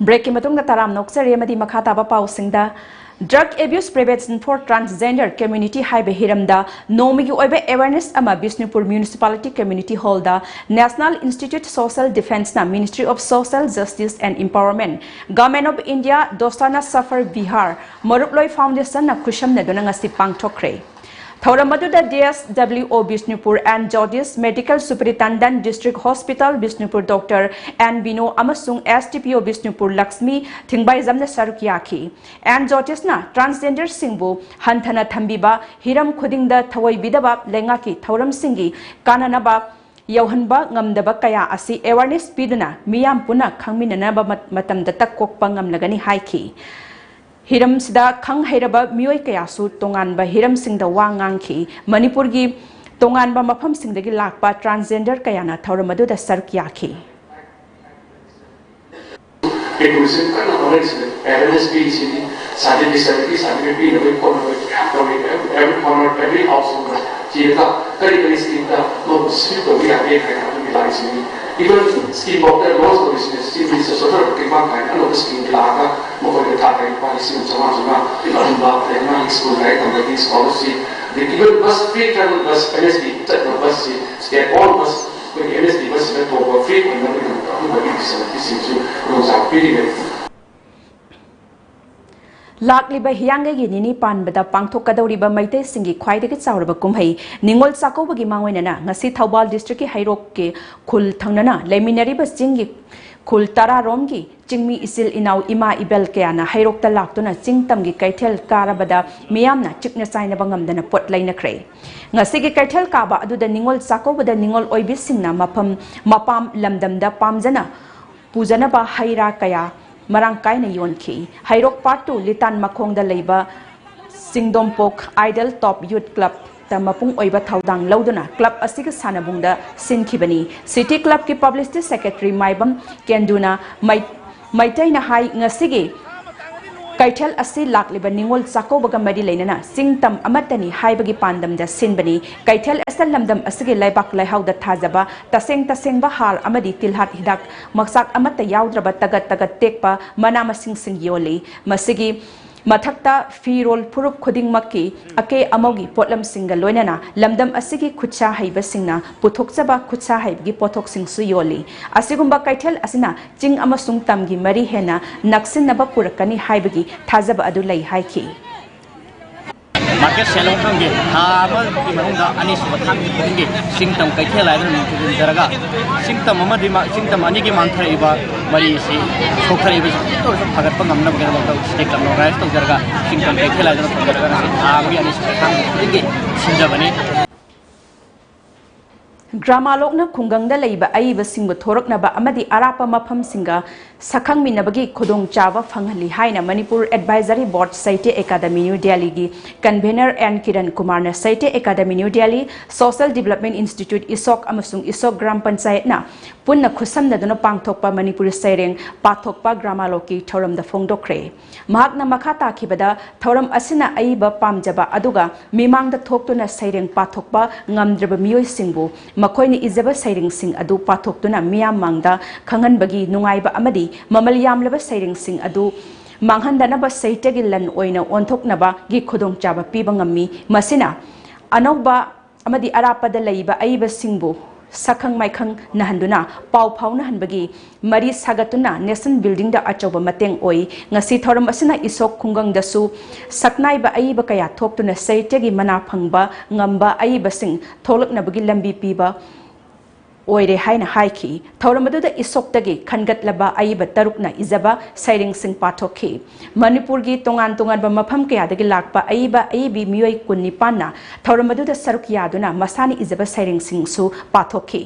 ꯕ꯭ꯔꯦꯛꯀꯤ ꯃꯇꯨꯡꯗ ꯇꯔꯥꯝꯅ ꯑꯣꯛꯆꯔꯤ ꯑꯃꯗꯤ ꯃꯈꯥ ꯇꯥꯕ ꯄꯥꯎꯁꯤꯡꯗ, Drug Abuse Prevention for Transgender Community ꯍꯥꯏꯕ ꯍꯤꯔꯝꯗ ꯅꯣꯡꯃꯒꯤ ꯑꯣꯏꯕ ꯑꯦꯋꯦꯔꯅꯦꯁ ꯑꯃ ꯕꯤꯁꯅꯨꯄꯨꯔ ꯃ꯭ꯌꯨꯅꯤꯁꯤꯄꯥꯂꯤꯇꯤ ꯀꯝꯃ꯭ꯌꯨꯅꯤꯇꯤ ꯍꯣꯜꯗ National Institute Social Defenceꯅ Ministry of Social Justice and Empowerment, Government of India, Dostana Safar Bihar, ꯃꯔꯨꯞꯂꯣꯏ ꯐꯥꯎꯟꯗꯦꯁꯟꯅ ꯈꯨꯠꯁꯝꯅꯗꯨꯅ ꯉꯁꯤ ꯄꯥꯡꯊꯣꯛꯈ꯭ꯔꯦ꯫ ꯊꯧꯔꯝ ꯑꯗꯨꯗ D S W O Bishnupur N Jodish, medical superintendent, district hospital Bishnupur doctor N Bino ꯑꯃꯁꯨꯡ S D P O Bishnupur Lakshmi ꯊꯤꯡꯕꯥꯏꯖꯝꯅ ꯁꯔꯨꯛ ꯌꯥꯈꯤ꯫ ꯑꯦꯟ ꯖꯣꯗꯤꯁꯅ ꯇ꯭ꯔꯥꯟꯁꯖꯦꯟꯗꯔꯁꯤꯡꯕꯨ ꯍꯟꯊꯅ ꯊꯝꯕꯤꯕ, ꯍꯤꯔꯝ ꯈꯨꯗꯤꯡꯗ ꯊꯑꯣꯏꯕꯤꯗꯕ ꯂꯩꯉꯥꯛꯀꯤ ꯊꯧꯔꯝꯁꯤꯡꯒꯤ ꯀꯥꯟꯅꯅꯕ ꯌꯧꯍꯟꯕ ꯉꯝꯗꯕ ꯀꯌꯥ ꯑꯁꯤ ꯑꯦꯋꯦꯔꯅꯦꯁ ꯄꯤꯗꯨꯅ ꯃꯤꯌꯥꯝ ꯄꯨꯟꯅ ꯈꯪꯃꯤꯟꯅꯅꯕ ꯃꯠ-, ꯃꯇꯝꯗ ꯇꯛ ꯀꯣꯛꯄ ꯉꯝꯂꯒꯅꯤ ꯍꯥꯏꯈꯤ꯫ ꯍꯤꯔꯝꯁꯤꯗ ꯈꯪ ꯍꯩꯔꯕ ꯃꯤꯑꯣꯏ ꯀꯌꯥꯁꯨ ꯇꯣꯉꯥꯟꯕ ꯍꯤꯔꯝꯁꯤꯡꯗ ꯋꯥ ꯉꯥꯡꯈꯤ꯫ ꯃꯅꯤꯄꯨꯔꯒꯤ ꯇꯣꯉꯥꯟꯕ ꯃꯐꯝꯁꯤꯡꯗꯒꯤ ꯂꯥꯛꯄ ꯇ꯭ꯔꯥꯟꯁꯖꯦꯟꯗꯔ ꯀꯌꯥꯅ ꯊꯧꯔꯝ ꯑꯗꯨꯗ ꯁꯔꯨꯛ ꯌꯥꯈꯤ꯫ ꯃꯅꯤꯄꯨꯔꯁꯦ ꯀꯟꯅ ꯍꯣꯠꯅꯔꯤꯁꯤꯅ ꯑꯦꯋꯦꯔꯅꯦꯁ ꯄꯤꯔꯤꯁꯤꯅꯤ꯫ Certificate, certificate ꯄꯤꯅꯕꯒꯤ ꯈꯣꯠꯅꯕꯒꯤ ꯃꯌꯥꯝ ꯇꯧꯔꯤ꯫ Every, every corner, every household ꯊꯤꯔꯒ ꯀꯔꯤ ꯀꯔꯤ scheme ꯗ ꯃꯣꯏꯕꯨ ꯁꯤꯖꯤꯟꯅꯕ ꯌꯥꯒꯦ ꯍꯥꯏꯅ ꯑꯗꯨꯒꯤ ꯂꯥꯛꯏꯁꯤꯅꯤ꯫ Even scheme ꯐꯥꯎꯗ launch ꯇꯧꯔꯤꯁꯤꯅꯦ꯫ Chief Minister social ꯇꯦꯡꯕꯥꯡ ꯀꯥꯏꯅ ꯑꯅꯧꯕ scheme ꯂꯥꯛꯑꯒ ꯃꯈꯣꯏꯗ ꯊꯥ ꯇꯔꯦꯠ ꯂꯨꯄꯥ ꯂꯤꯁꯤꯡ ꯆꯥꯝꯃꯉꯥ ꯆꯥꯝꯃꯉꯥ ꯑꯗꯨꯒꯨꯝꯕ, ꯑꯗꯩ ꯑꯉꯥꯡꯒꯤ school ꯂꯥꯏꯔꯤꯛ ꯇꯝꯕꯒꯤ scholarship, ꯑꯗꯒꯤ even bus, free travel bus, N S D ꯆꯠꯄ bus ꯁꯤ, state all bus, ꯑꯩꯈꯣꯏꯒꯤ N S D bus ꯁꯤꯗ ꯇꯣꯡꯕ free ꯑꯣꯏꯅꯕꯒꯤꯗꯃꯛꯇ ꯑꯗꯨꯝꯕꯒꯤ facility ꯁꯤꯡꯁꯨ ꯈꯨꯗꯣꯡꯆꯥꯕ ꯄꯤꯔꯤꯕꯅꯤ꯫ ꯂꯥꯛꯂꯤꯕ ꯍꯤꯌꯥꯡꯒꯩꯒꯤ ꯅꯤꯅꯤ ꯄꯥꯟꯕꯗ ꯄꯥꯡꯊꯣꯛꯀꯗꯧꯔꯤꯕ ꯃꯩꯇꯩꯁꯤꯡꯒꯤ ꯈ꯭ꯋꯥꯏꯗꯒꯤ ꯆꯥꯎꯔꯕ ꯀꯨꯝꯍꯩ ꯅꯤꯉꯣꯜ ꯆꯥꯛꯀꯧꯕꯒꯤ ꯃꯥꯡꯑꯣꯏꯅꯅ ꯉꯁꯤ ꯊꯧꯕꯥꯜ district ꯀꯤ ꯍꯩꯔꯣꯛꯀꯤ ꯈꯨꯜ ꯊꯪꯅꯅ ꯂꯩꯃꯤꯟꯅꯔꯤꯕ ꯆꯤꯡꯒꯤ ꯈꯨꯜ ꯇꯔꯥꯔꯣꯝꯒꯤ ꯆꯤꯡꯃꯤ ꯏꯆꯤꯜ ꯏꯅꯥꯎ ꯏꯃꯥ ꯏꯕꯦꯜ ꯀꯌꯥꯅ ꯍꯩꯔꯣꯛꯇ ꯂꯥꯛꯇꯨꯅ ꯆꯤꯡ ꯇꯝꯒꯤ ꯀꯩꯊꯦꯜ ꯀꯥꯔꯕꯗ ꯃꯤꯌꯥꯝꯅ ꯆꯤꯛꯅ ꯆꯥꯏꯅꯕ ꯉꯝꯗꯅ ꯄꯣꯠ ꯂꯩꯅꯈ꯭ꯔꯦ꯫ ꯉꯁꯤꯒꯤ ꯀꯩꯊꯦꯜ ꯀꯥꯕ ꯑꯗꯨꯗ ꯅꯤꯉꯣꯜ ꯆꯥꯛꯀꯧꯕꯗ ꯅꯤꯉꯣꯜ ꯑꯣꯏꯕꯤꯁꯤꯡꯅ ꯃꯐꯝ ꯃꯄꯥꯝ ꯂꯝꯗꯝꯗ ꯄꯥꯝꯖꯅ ꯄꯨꯖꯅꯕ ꯍꯩ ꯔꯥ ꯀꯌꯥ ꯃꯔꯥꯡ ꯀꯥꯏꯅ ꯌꯣꯟꯈꯤ꯫ ꯍꯩꯔꯣꯛ Part two ꯂꯤꯇꯥꯟ ꯃꯈꯣꯡꯗ ꯂꯩꯕ ꯆꯤꯡꯗꯣꯝꯄꯣꯛ Idol Top Youth Club ꯇ ꯃꯄꯨꯡ ꯑꯣꯏꯕ ꯊꯧꯗꯥꯡ ꯂꯧꯗꯨꯅ club ꯑꯁꯤꯒꯤ ꯁꯥꯟꯅꯕꯨꯡꯗ ꯁꯤꯟꯈꯤꯕꯅꯤ꯫ City Club ꯀꯤ publicity secretary ꯃꯥꯏꯕꯝ ꯀꯦꯟꯗꯨꯅ ꯃꯩ-, ꯃꯩꯇꯩꯅ ꯍꯥꯏ, ꯉꯁꯤꯒꯤ ꯀꯩꯊꯦꯜ ꯑꯁꯤ ꯂꯥꯛꯂꯤꯕ ꯅꯤꯉꯣꯜ ꯆꯥꯛꯀꯧꯕꯒ ꯃꯔꯤ ꯂꯩꯅꯅ ꯆꯤꯡ ꯇꯝ ꯑꯃꯠꯇꯅꯤ ꯍꯥꯏꯕꯒꯤ ꯄꯥꯟꯗꯝꯗ ꯁꯤꯟꯕꯅꯤ꯫ ꯀꯩꯊꯦꯜ ꯑꯁꯤꯗ ꯂꯝꯗꯝ ꯑꯁꯤꯒꯤ ꯂꯩꯕꯥꯛ ꯂꯩꯍꯥꯎꯗ ꯊꯥꯖꯕ ꯇꯁꯦꯡ ꯇꯁꯦꯡꯕ ꯍꯥꯔ ꯑꯃꯗꯤ ꯇꯤꯜꯍꯥꯠ ꯍꯤꯗꯥꯛ ꯃꯆꯥꯛ ꯑꯃꯠꯇ ꯌꯥꯎꯗ꯭ꯔꯕ ꯇꯒꯠ ꯇꯒꯠ ꯇꯦꯛꯄ ꯃꯅꯥ ꯃꯁꯤꯡꯁꯤꯡ ꯌꯣꯜꯂꯤ꯫ ꯃꯁꯤꯒꯤ ꯃꯊꯛꯇ ꯐꯤꯔꯣꯜ ꯐꯨꯔꯨꯞ ꯈꯨꯗꯤꯡꯃꯛꯀꯤ ꯑꯀꯦ ꯑꯃꯧꯒꯤ ꯄꯣꯠꯂꯝꯁꯤꯡꯒ ꯂꯣꯏꯅꯅ ꯂꯝꯗꯝ ꯑꯁꯤꯒꯤ ꯈꯨꯠꯁꯥ ꯍꯩꯕꯁꯤꯡꯅ ꯄꯨꯊꯣꯛꯆꯕ ꯈꯨꯠꯁꯥ ꯍꯩꯕꯒꯤ ꯄꯣꯠꯊꯣꯛꯁꯤꯡꯁꯨ ꯌꯣꯜꯂꯤ꯫ ꯑꯁꯤꯒꯨꯝꯕ ꯀꯩꯊꯦꯜ ꯑꯁꯤꯅ ꯆꯤꯡ ꯑꯃꯁꯨꯡ ꯇꯝꯒꯤ ꯃꯔꯤ ꯍꯦꯟꯅ ꯅꯛꯁꯤꯟꯅꯕ ꯄꯨꯔꯛꯀꯅꯤ ꯍꯥꯏꯕꯒꯤ ꯊꯥꯖꯕ ꯑꯗꯨ ꯂꯩ ꯍꯥꯏꯈꯤ꯫ Market ꯁꯦꯜ ꯂꯧꯐꯝꯒꯤ ꯊꯥ ꯑꯃꯒꯤ ꯃꯅꯨꯡꯗ ꯑꯅꯤꯁꯨꯕ ꯊꯥꯡꯖ ꯈꯨꯗꯤꯡꯒꯤ ꯆꯤꯡ ꯇꯝ ꯀꯩꯊꯦꯜ ꯍꯥꯏꯗꯨꯅ ꯃꯤꯡ ꯊꯣꯟꯖꯔꯒ ꯆꯤꯡ ꯇꯝ ꯑꯃꯗꯤ ꯃꯥ-, ꯆꯤꯡ ꯇꯝ ꯑꯅꯤꯒꯤ ꯃꯥꯡꯊꯔꯛꯏꯕ ꯃꯔꯤ ꯑꯁꯤ ꯁꯣꯛꯊꯔꯛꯏꯕꯁꯤ ꯈꯤꯇꯪ ꯑꯣꯏꯔꯁꯨ ꯐꯒꯠꯄ ꯉꯝꯅꯕꯒꯤꯗꯃꯛꯇ ꯁꯤꯗꯩ ꯀꯝꯄ꯭ꯔꯣꯃꯥꯏꯁ ꯇꯧꯖꯔꯒ ꯆꯤꯡ ꯇꯝ ꯀꯩꯊꯦꯜ ꯍꯥꯏꯗꯨꯅ ꯊꯣꯟꯖꯔꯒ ꯉꯁꯤ ꯊꯥ ꯑꯃꯒꯤ ꯑꯅꯤꯁꯨꯕ ꯊꯥꯡꯖ ꯈꯨꯗꯤꯡꯒꯤ ꯁꯤꯟꯖꯕꯅꯤ꯫ ꯒ꯭ꯔꯥꯃꯥꯂꯣꯛꯅ ꯈꯨꯡꯒꯪꯗ ꯂꯩꯕ ꯑꯏꯕꯁꯤꯡꯕꯨ ꯊꯣꯔꯛꯅꯕ ꯑꯃꯗꯤ ꯑꯔꯥꯞꯄ ꯃꯐꯝꯁꯤꯡꯒ ꯁꯛꯈꯪꯃꯤꯟꯅꯕꯒꯤ ꯈꯨꯗꯣꯡꯆꯥꯕ ꯐꯪꯍꯜꯂꯤ ꯍꯥꯏꯅ ꯃꯅꯤꯄꯨꯔ ꯑꯦꯗꯚꯥꯏꯖꯔꯤ ꯕꯣꯔꯗ ꯁꯥꯍꯤꯇ꯭ꯌ ꯑꯦꯀꯥꯗꯃꯤ ꯅ꯭ꯌꯨ ꯗꯦꯜꯂꯤꯒꯤ ꯀꯟꯚꯦꯅꯔ ꯑꯦꯟ ꯀꯤꯔꯟ ꯀꯨꯃꯥꯔꯅ Sahitya Akademi New Delhi, social development institute Ishok ꯑꯃꯁꯨꯡ ꯏꯁꯣꯛ ꯒ꯭ꯔꯥꯝ ꯄꯟꯆꯥꯌꯠꯅ ꯄꯨꯟꯅ ꯈꯨꯠꯁꯝꯅꯗꯨꯅ ꯄꯥꯡꯊꯣꯛꯄ ꯃꯅꯤꯄꯨꯔꯤ ꯁꯩꯔꯦꯡ ꯄꯥꯊꯣꯛꯄ ꯒ꯭ꯔꯥꯃꯥꯂꯣꯛꯀꯤ ꯊꯧꯔꯝꯗ ꯐꯣꯡꯗꯣꯛꯈ꯭ꯔꯦ꯫ ꯃꯍꯥꯛꯅ ꯃꯈꯥ ꯇꯥꯈꯤꯕꯗ, ꯊꯧꯔꯝ ꯑꯁꯤꯅ ꯑꯏꯕ ꯄꯥꯝꯖꯕ ꯑꯗꯨꯒ ꯃꯤꯃꯥꯡꯗ ꯊꯣꯛꯇꯨꯅ ꯁꯩꯔꯦꯡ ꯄꯥꯊꯣꯛꯄ ꯉꯝꯗ꯭ꯔꯕ ꯃꯤꯑꯣꯏꯁꯤꯡꯕꯨ ꯃꯈꯣꯏꯅ ꯏꯖꯕ ꯁꯩꯔꯦꯡꯁꯤꯡ ꯑꯗꯨ ꯄꯥꯊꯣꯛꯇꯨꯅ ꯃꯤꯌꯥꯝ ꯃꯥꯡꯗ ꯈꯪꯍꯟꯕꯒꯤ ꯅꯨꯡꯉꯥꯏꯕ ꯑꯃꯗꯤ ꯃꯃꯜ ꯌꯥꯝꯂꯕ ꯁꯩꯔꯦꯡꯁꯤꯡ ꯑꯗꯨ ꯃꯥꯡꯍꯟꯗꯅꯕ ꯁꯥꯍꯤꯇ꯭ꯌꯒꯤ ꯂꯟ ꯑꯣꯏꯅ ꯑꯣꯟꯊꯣꯛꯅꯕꯒꯤ ꯈꯨꯗꯣꯡꯆꯥꯕ ꯄꯤꯕ ꯉꯝꯃꯤ꯫ ꯃꯁꯤꯅ ꯑꯅꯧꯕ ꯑꯃꯗꯤ ꯑꯔꯥꯞꯄꯗ ꯂꯩꯕ ꯑꯏꯕꯁꯤꯡꯕꯨ ꯁꯛꯈꯪ ꯃꯥꯏꯈꯪ ꯅꯍꯟꯗꯨꯅ ꯄꯥꯎ ꯐꯥꯎꯅꯍꯟꯕꯒꯤ ꯃꯔꯤ ꯁꯥꯒꯠꯇꯨꯅ ꯅꯦꯁꯟ ꯕꯤꯜꯗꯤꯡꯗ ꯑꯆꯧꯕ ꯃꯇꯦꯡ ꯑꯣꯏ꯫ ꯉꯁꯤ ꯊꯧꯔꯝ ꯑꯁꯤꯅ ꯏꯁꯣꯛ ꯈꯨꯡꯒꯪꯗꯁꯨ ꯁꯛꯅꯥꯏꯕ ꯑꯏꯕ ꯀꯌꯥ ꯊꯣꯛꯇꯨꯅ ꯁꯥꯍꯤꯇ꯭ꯌꯒꯤ ꯃꯅꯥ ꯐꯪꯕ ꯉꯝꯕ ꯑꯏꯕꯁꯤꯡ ꯊꯣꯛꯂꯛꯅꯕꯒꯤ ꯂꯝꯕꯤ ꯄꯤꯕ ꯑꯣꯏꯔꯦ ꯍꯥꯏꯅ ꯍꯥꯏꯈꯤ꯫ ꯊꯧꯔꯝ ꯑꯗꯨꯗ ꯏꯁꯣꯛꯇꯒꯤ ꯈꯟꯒꯠꯂꯕ ꯑꯏꯕ ꯇꯔꯨꯛꯅ ꯏꯖꯕ ꯁꯩꯔꯦꯡꯁꯤꯡ ꯄꯥꯊꯣꯛꯈꯤ꯫ ꯃꯅꯤꯄꯨꯔꯒꯤ ꯇꯣꯉꯥꯟ ꯇꯣꯉꯥꯟꯕ ꯃꯐꯝ ꯀꯌꯥꯗꯒꯤ ꯂꯥꯛꯄ ꯑꯏꯕ ꯑꯏꯕꯤ ꯃꯤꯑꯣꯏ ꯀꯨꯟꯅꯤꯄꯥꯟꯅ ꯊꯧꯔꯝ ꯑꯗꯨꯗ ꯁꯔꯨꯛ ꯌꯥꯗꯨꯅ ꯃꯁꯥꯅ ꯏꯖꯕ ꯁꯩꯔꯦꯡꯁꯤꯡꯁꯨ ꯄꯥꯊꯣꯛꯈꯤ꯫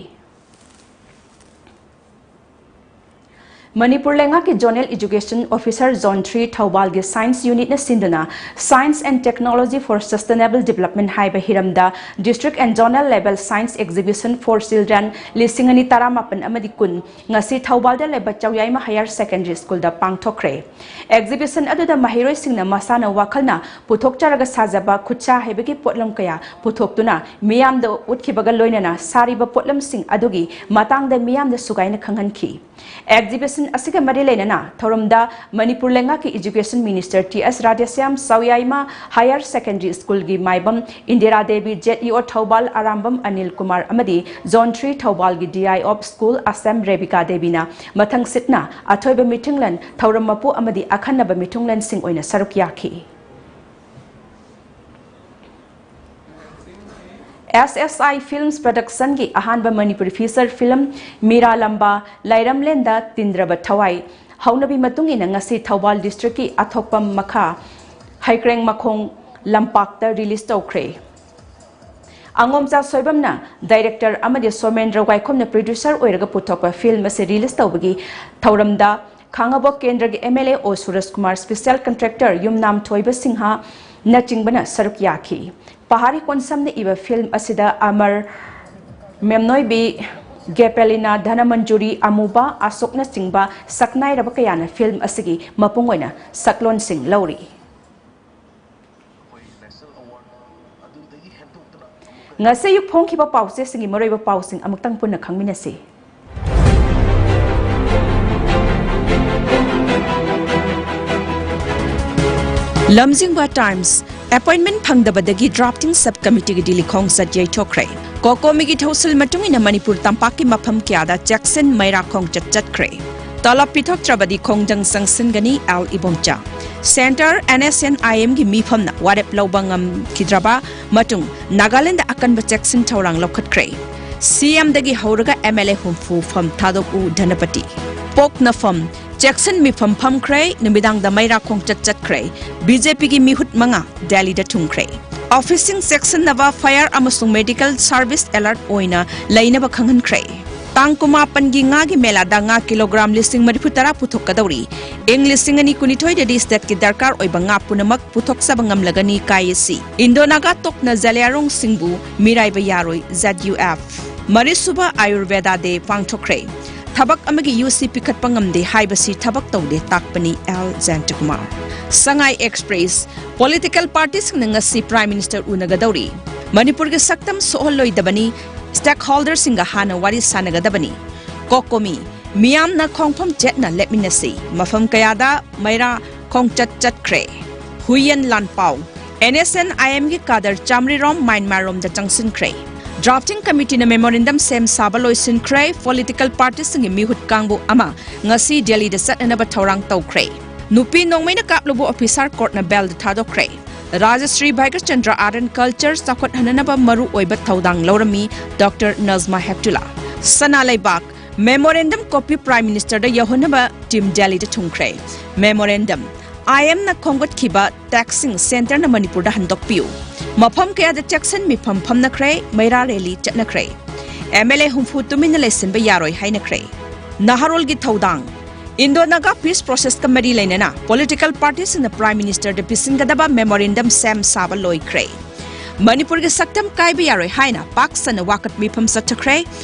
ꯃꯅꯤꯄꯨꯔ ꯂꯩꯉꯥꯛꯀꯤ Zonal Education Officer Zone three ꯊꯧꯕꯥꯜꯒꯤ Science Unitꯅ ꯁꯤꯟꯗꯨꯅ Science and Technology for Sustainable Development ꯍꯥꯏꯕ ꯍꯤꯔꯝꯗ District and Zonal Level Science Exhibition for Children ꯂꯤꯁꯤꯡ ꯑꯅꯤ ꯇꯔꯥꯃꯥꯄꯟ ꯑꯃꯗꯤ ꯀꯨꯟ ꯉꯁꯤ ꯊꯧꯕꯥꯜꯗ ꯂꯩꯕ ꯆꯧꯌꯥꯏꯃ Higher Secondary Schoolꯗ ꯄꯥꯡꯊꯣꯛꯈ꯭ꯔꯦ꯫ Exhibition ꯑꯗꯨꯗ ꯃꯍꯩꯔꯣꯏꯁꯤꯡꯅ ꯃꯁꯥꯅ ꯋꯥꯈꯜꯅ ꯄꯨꯊꯣꯛꯆꯔꯒ ꯁꯥꯖꯕ ꯈꯨꯠꯁꯥ ꯍꯩꯕꯒꯤ ꯄꯣꯠꯂꯝ ꯀꯌꯥ ꯄꯨꯊꯣꯛꯇꯨꯅ ꯃꯤꯌꯥꯝꯗ ꯎꯠꯈꯤꯕꯒ ꯂꯣꯏꯅꯅ ꯁꯥꯔꯤꯕ ꯄꯣꯠꯂꯝꯁꯤꯡ ꯑꯗꯨꯒꯤ ꯃꯇꯥꯡꯗ ꯃꯤꯌꯥꯝꯗ ꯁꯨꯒꯥꯏꯅ ꯈꯪꯍꯟꯈꯤ꯫ Exhibition ꯑꯁꯤꯒ ꯃꯔꯤ ꯂꯩꯅꯅ ꯊꯧꯔꯝꯗ ꯃꯅꯤꯄꯨꯔ ꯂꯩꯉꯥꯛꯀꯤ Education Minister T S Radheshyam, ꯆꯧꯌꯥꯏꯃ Higher Secondary Schoolꯒꯤ ꯃꯥꯏꯕꯝ Indira Devi, Z E O Thoubal Arambam Anil Kumar ꯑꯃꯗꯤ Zone three ꯊꯧꯕꯥꯜꯒꯤ D I of School ꯑꯁꯦꯝ Rebika ꯗꯦꯕꯤꯅ ꯃꯊꯪꯁꯤꯠꯅ ꯑꯊꯣꯏꯕ ꯃꯤꯊꯨꯡꯂꯦꯟ, ꯊꯧꯔꯝ ꯃꯄꯨ ꯑꯃꯗꯤ ꯑꯈꯟꯅꯕ ꯃꯤꯊꯨꯡꯂꯦꯟꯁꯤꯡ ꯑꯣꯏꯅ ꯁꯔꯨꯛ ꯌꯥꯈꯤ꯫ S S I Films Productionꯒꯤ ꯑꯍꯥꯟꯕ ꯃꯅꯤꯄꯨꯔꯤ feature film ꯃꯤꯔꯥ ꯂꯝꯕꯥ ꯂꯥꯏꯔꯝꯂꯦꯟꯗ ꯇꯤꯟꯗ꯭ꯔꯕ ꯊꯋꯥꯏ ꯍꯧꯅꯕꯤ ꯃꯇꯨꯡ ꯏꯟꯅ ꯉꯁꯤ ꯊꯧꯕꯥꯜ districtꯀꯤ ꯑꯊꯣꯛꯄꯝ ꯃꯈꯥ ꯍꯩꯀ꯭ꯔꯦꯡ ꯃꯈꯣꯡ ꯂꯝꯄꯥꯛꯇ release ꯇꯧꯈ꯭ꯔꯦ꯫ ꯑꯉꯣꯝꯆꯥ ꯁꯣꯏꯕꯝꯅ ꯗꯥꯏꯔꯦꯛꯇꯔ ꯑꯃꯗꯤ ꯁꯣꯃꯦꯟꯗ꯭ꯔ ꯋꯥꯏꯈꯣꯝꯅ ꯄ꯭ꯔꯣꯗ꯭ꯌꯨꯁꯔ ꯑꯣꯏꯔꯒ ꯄꯨꯊꯣꯛꯄ ꯐꯤꯜꯝ ꯑꯁꯤ ꯔꯤꯂꯤꯖ ꯇꯧꯕꯒꯤ ꯊꯧꯔꯝꯗ ꯈꯥꯡꯉꯕꯣꯛ ꯀꯦꯟꯗ꯭ꯔꯒꯤ ꯑꯦꯝ ꯑꯦꯜ ꯑꯦ ꯑꯣ ꯁꯨꯔꯖ ꯀꯨꯃꯥꯔ, ꯁ꯭ꯄꯤꯁꯦꯜ ꯀꯟꯇ꯭ꯔꯦꯛꯇꯔ ꯌꯨꯝꯅꯥꯝ ꯊꯣꯏꯕ ꯁꯤꯡꯍꯅꯆꯤꯡꯕꯅ ꯁꯔꯨꯛ ꯌꯥꯈꯤ꯫ ꯄꯍꯥꯔꯤ ꯀꯣꯟꯁꯝꯅ ꯏꯕ ꯐꯤꯜꯝ ꯑꯁꯤꯗ ꯑꯃꯔ ꯃꯦꯝꯅꯣꯏꯕꯤ, ꯒꯦꯄꯦꯂꯤꯅꯥ ꯙꯅꯃꯟꯖꯨꯔꯤ, ꯑꯃꯨꯕ ꯑꯁꯣꯛꯅꯆꯤꯡꯕ ꯁꯛꯅꯥꯏꯔꯕ ꯀꯌꯥꯅ ꯐꯤꯜꯝ ꯑꯁꯤꯒꯤ ꯃꯄꯨꯡ ꯑꯣꯏꯅ ꯁꯛꯂꯣꯟꯁꯤꯡ ꯂꯧꯔꯤ꯫ ꯉꯁꯤ ꯑꯌꯨꯛ ꯐꯣꯡꯈꯤꯕ ꯄꯥꯎꯆꯦꯁꯤꯡꯒꯤ ꯃꯔꯨꯑꯣꯏꯕ ꯄꯥꯎꯁꯤꯡ ꯑꯃꯨꯛꯇꯪ ꯄꯨꯟꯅ ꯈꯪꯃꯤꯟꯅꯁꯤ꯫ ꯂꯝꯖꯤꯡꯕ ꯇꯥꯏꯝꯁ꯫ ꯑꯦꯄꯣꯏꯟꯃꯦꯟ ꯐꯪꯗꯕꯗꯒꯤ ꯗ꯭ꯔꯥꯐꯇꯤꯡ ꯁꯕ ꯀꯃꯤꯇꯤꯒꯤ ꯗꯤꯜꯂꯤ ꯈꯣꯡꯆꯠ ꯌꯩꯊꯣꯛꯈ꯭ꯔꯦ꯫ ꯀꯣꯀꯣꯃꯤꯒꯤ ꯊꯧꯁꯤꯜ ꯃꯇꯨꯡ ꯏꯟꯅ ꯃꯅꯤꯄꯨꯔ ꯇꯝꯄꯥꯛꯀꯤ ꯃꯐꯝ ꯀꯌꯥꯗ ꯆꯦꯛꯁꯤꯟ ꯃꯩꯔꯥ ꯈꯣꯡꯆꯠ ꯆꯠꯈ꯭ꯔꯦ꯫ ꯇꯂꯕ ꯄꯤꯊꯣꯛꯇ꯭ꯔꯕꯗꯤ ꯈꯣꯡꯖꯪ ꯆꯪꯁꯤꯟꯒꯅꯤ, L Ibomcha. Centre N S N I ꯑꯦꯝꯒꯤ ꯃꯤꯐꯝꯅ ꯋꯥꯔꯦꯞ ꯂꯧꯕ ꯉꯝꯈꯤꯗ꯭ꯔꯕ ꯃꯇꯨꯡ ꯅꯥꯒꯥꯂꯦꯟꯗ ꯑꯀꯟꯕ ꯆꯦꯛꯁꯤꯟ ꯊꯧꯔꯥꯡ ꯂꯧꯈꯠꯈ꯭ꯔꯦ꯫ ꯁꯤ ꯑꯦꯝꯗꯒꯤ ꯍꯧꯔꯒ ꯑꯦꯝ ꯑꯦꯜ ꯑꯦ ꯍꯨꯝꯐꯨ ꯐꯝ ꯊꯥꯗꯣꯛꯎ ꯙꯅꯄꯇꯤ꯫ ꯄꯣꯛꯅꯐꯝ ꯆꯦꯛꯁꯤꯟ ꯃꯤꯐꯝ ꯐꯝꯈ꯭ꯔꯦ, ꯅꯨꯃꯤꯗꯥꯡꯗ ꯃꯩꯔꯥ ꯈꯣꯡꯆꯠ ꯆꯠꯈ꯭ꯔꯦ꯫ ꯕꯤ ꯖꯦ ꯄꯤꯒꯤ ꯃꯤꯍꯨꯠ ꯃꯉꯥ ꯗꯦꯜꯂꯤꯗ ꯊꯨꯡꯈ꯭ꯔꯦ꯫ ꯑꯣꯐꯤꯁꯁꯤꯡ ꯆꯦꯛꯁꯤꯟꯅꯕ, ꯐꯥꯌꯔ ꯑꯃꯁꯨꯡ ꯃꯦꯗꯤꯀꯦꯜ ꯁꯔꯚꯤꯁ ꯑꯦꯂꯔꯠ ꯑꯣꯏꯅ ꯂꯩꯅꯕ ꯈꯪꯍꯟꯈ꯭ꯔꯦ꯫ ꯇꯥꯡ ꯀꯨꯟꯃꯥꯄꯟꯒꯤ ꯉꯥꯒꯤ ꯃꯦꯂꯥꯗ ꯉꯥ ꯀꯤꯂꯣꯒ꯭ꯔꯥꯝ ꯂꯤꯁꯤꯡ ꯃꯔꯤꯐꯨ ꯇꯔꯥ ꯄꯨꯊꯣꯛꯀꯗꯧꯔꯤ꯫ ꯏꯪ ꯂꯤꯁꯤꯡ ꯑꯅꯤ ꯀꯨꯟꯅꯤꯊꯣꯏꯗꯗꯤ ꯁ꯭ꯇꯦꯠꯀꯤ ꯗꯔꯀꯥꯔ ꯑꯣꯏꯕ ꯉꯥ ꯄꯨꯝꯅꯃꯛ ꯄꯨꯊꯣꯛꯆꯕ ꯉꯝꯂꯒꯅꯤ ꯀꯥꯏ ꯑꯁꯤ ꯏꯟꯗꯣ ꯅꯥꯒꯥ ꯇꯣꯛꯅ ꯖꯂꯤꯌꯥꯔꯣꯡꯁꯤꯡꯕꯨ ꯃꯤꯔꯥꯏꯕ ꯌꯥꯔꯣꯏ, ꯖꯦꯗ ꯌꯨ ꯑꯦꯐ꯫ ꯃꯔꯤꯁꯨꯕ ꯑꯥꯌꯨꯔꯚꯦꯗꯥ ꯗꯦ ꯄꯥꯡꯊꯣꯛꯈ꯭ꯔꯦ꯫ ꯊꯕꯛ ꯑꯃꯒꯤ ꯌꯨ ꯁꯤ ꯄꯤꯈꯠꯄ ꯉꯝꯗꯦ ꯍꯥꯏꯕꯁꯤ ꯊꯕꯛ ꯇꯧꯗꯦ ꯇꯥꯛꯄꯅꯤ, ꯑꯦꯜ ꯖꯌꯟꯇꯀꯨꯃꯥꯔ꯫ ꯁꯉꯥꯏ ꯑꯦꯛꯁꯄ꯭ꯔꯦꯁ꯫ ꯄꯣꯂꯤꯇꯤꯀꯦꯜ ꯄꯥꯔꯇꯤꯁꯤꯡꯅ ꯉꯁꯤ ꯄ꯭ꯔꯥꯏꯝ ꯃꯤꯅꯤꯁꯇꯔ ꯎꯅꯒꯗꯧꯔꯤ꯫ ꯃꯅꯤꯄꯨꯔꯒꯤ ꯁꯛꯇꯝ ꯁꯣꯛꯍꯜꯂꯣꯏꯗꯕꯅꯤ, ꯁ꯭ꯇꯦꯛꯍꯣꯜꯗꯔꯁꯤꯡꯒ ꯍꯥꯟꯅ ꯋꯥꯔꯤ ꯁꯥꯟꯅꯒꯗꯕꯅꯤ꯫ ꯀꯣꯀꯣꯃꯤ꯫ ꯃꯤꯌꯥꯝꯅ ꯈꯣꯡꯐꯝ ꯆꯦꯠꯅ ꯂꯦꯞꯃꯤꯟꯅꯁꯤ꯫ ꯃꯐꯝ ꯀꯌꯥꯗ ꯃꯩꯔꯥ ꯈꯣꯡꯆꯠ ꯆꯠꯈ꯭ꯔꯦ꯫ ꯍꯨꯏꯌꯦꯟ ꯂꯥꯟꯄꯥꯎ꯫ ꯑꯦꯟ ꯑꯦꯁ ꯑꯦꯟ ꯑꯥꯏ ꯑꯦꯝꯒꯤ ꯀꯥꯗꯔ ꯆꯥꯃꯔꯤꯔꯣꯝ ꯃ꯭ꯌꯥꯟꯃꯥꯔꯔꯣꯝꯗ ꯆꯪꯁꯤꯟꯈ꯭ꯔꯦ꯫ ꯗ꯭ꯔꯥꯐꯇꯤꯡ ꯀꯃꯤꯇꯤꯅ ꯃꯦꯃꯣꯔꯦꯟꯗꯝ ꯁꯦꯝ ꯁꯥꯕ ꯂꯣꯏꯁꯤꯟꯈ꯭ꯔꯦ꯫ ꯄꯣꯂꯤꯇꯤꯀꯦꯜ ꯄꯥꯔꯇꯤꯁꯤꯡꯒꯤ ꯃꯤꯍꯨꯠ ꯀꯥꯡꯕꯨ ꯑꯃ ꯉꯁꯤ ꯗꯦꯜꯂꯤꯗ ꯆꯠꯅꯅꯕ ꯊꯧꯔꯥꯡ ꯇꯧꯈ꯭ꯔꯦ꯫ ꯅꯨꯄꯤ ꯅꯣꯡꯃꯩꯅ ꯀꯥꯞꯂꯨꯕ ꯑꯣꯐꯤꯁꯥꯔ ꯀꯣꯔꯠꯅ ꯕꯦꯜꯗ ꯊꯥꯗꯣꯛꯈ꯭ꯔꯦ꯫ Rajshri Bhagyachandra art and culture ꯆꯥꯎꯈꯠꯍꯟꯅꯅꯕ ꯃꯔꯨ ꯑꯣꯏꯕ ꯊꯧꯗꯥꯡ ꯂꯧꯔꯝꯃꯤ ꯗꯣꯛꯇꯔ ꯅꯖꯃꯥ ꯍꯦꯞꯇꯨꯂꯥ꯫ ꯁꯅꯥ ꯂꯩꯕꯥꯛ꯫ ꯃꯦꯃꯣꯔꯦꯟꯗꯝ ꯀꯣꯄꯤ ꯄ꯭ꯔꯥꯏꯝ ꯃꯤꯅꯤꯁꯇꯔꯗ ꯌꯧꯍꯟꯅꯕ ꯇꯤꯝ ꯗꯦꯜꯂꯤꯗ ꯊꯨꯡꯈ꯭ꯔꯦ꯫ ꯃꯦꯃꯣꯔꯦꯟꯗꯝ꯫ ꯑꯥꯏ ꯑꯦꯝꯅ ꯈꯣꯝꯒꯠꯈꯤꯕ ꯇꯦꯛꯁꯁꯤꯡ ꯁꯦꯟꯇꯔꯅ ꯃꯅꯤꯄꯨꯔꯗ ꯍꯟꯗꯣꯛꯄꯤꯌꯨ꯫ ꯃꯐꯝ ꯀꯌꯥꯗ ꯆꯦꯛꯁꯤꯟ ꯃꯤꯐꯝ ꯐꯝꯅꯈ꯭ꯔꯦ, ꯃꯩꯔꯥ ꯔꯦꯂꯤ ꯆꯠꯅꯈ꯭ꯔꯦ꯫ ꯑꯦꯝ ꯑꯦꯜ ꯑꯦ ꯍꯨꯝꯐꯨ ꯇꯨꯃꯤꯟꯅ ꯂꯩꯁꯤꯟꯕ ꯌꯥꯔꯣꯏ ꯍꯥꯏꯅꯈ꯭ꯔꯦ꯫ ꯅꯍꯥꯔꯣꯜꯒꯤ ꯊꯧꯗꯥꯡ꯫ ꯏꯟꯗꯣ ꯅꯥꯒꯥ ꯄꯤꯁ ꯄ꯭ꯔꯣꯁꯦꯁꯀ ꯃꯔꯤ ꯂꯩꯅꯅ ꯄꯣꯂꯤꯇꯤꯀꯦꯜ ꯄꯥꯔꯇꯤꯁꯤꯡꯅ ꯄ꯭ꯔꯥꯏꯝ ꯃꯤꯅꯤꯁꯇꯔꯗ ꯄꯤꯁꯤꯟꯒꯗꯕ ꯃꯦꯃꯣꯔꯦꯟꯗꯝ ꯁꯦꯝ ꯁꯥꯕ ꯂꯣꯏꯈ꯭ꯔꯦ꯫ ꯃꯅꯤꯄꯨꯔꯒꯤ ꯁꯛꯇꯝ ꯀꯥꯏꯕ ꯌꯥꯔꯣꯏ ꯍꯥꯏꯅ ꯄꯥꯛ ꯁꯟꯅ ꯋꯥꯀꯠ ꯃꯤꯐꯝ ꯆꯠꯊꯈ꯭ꯔꯦ꯫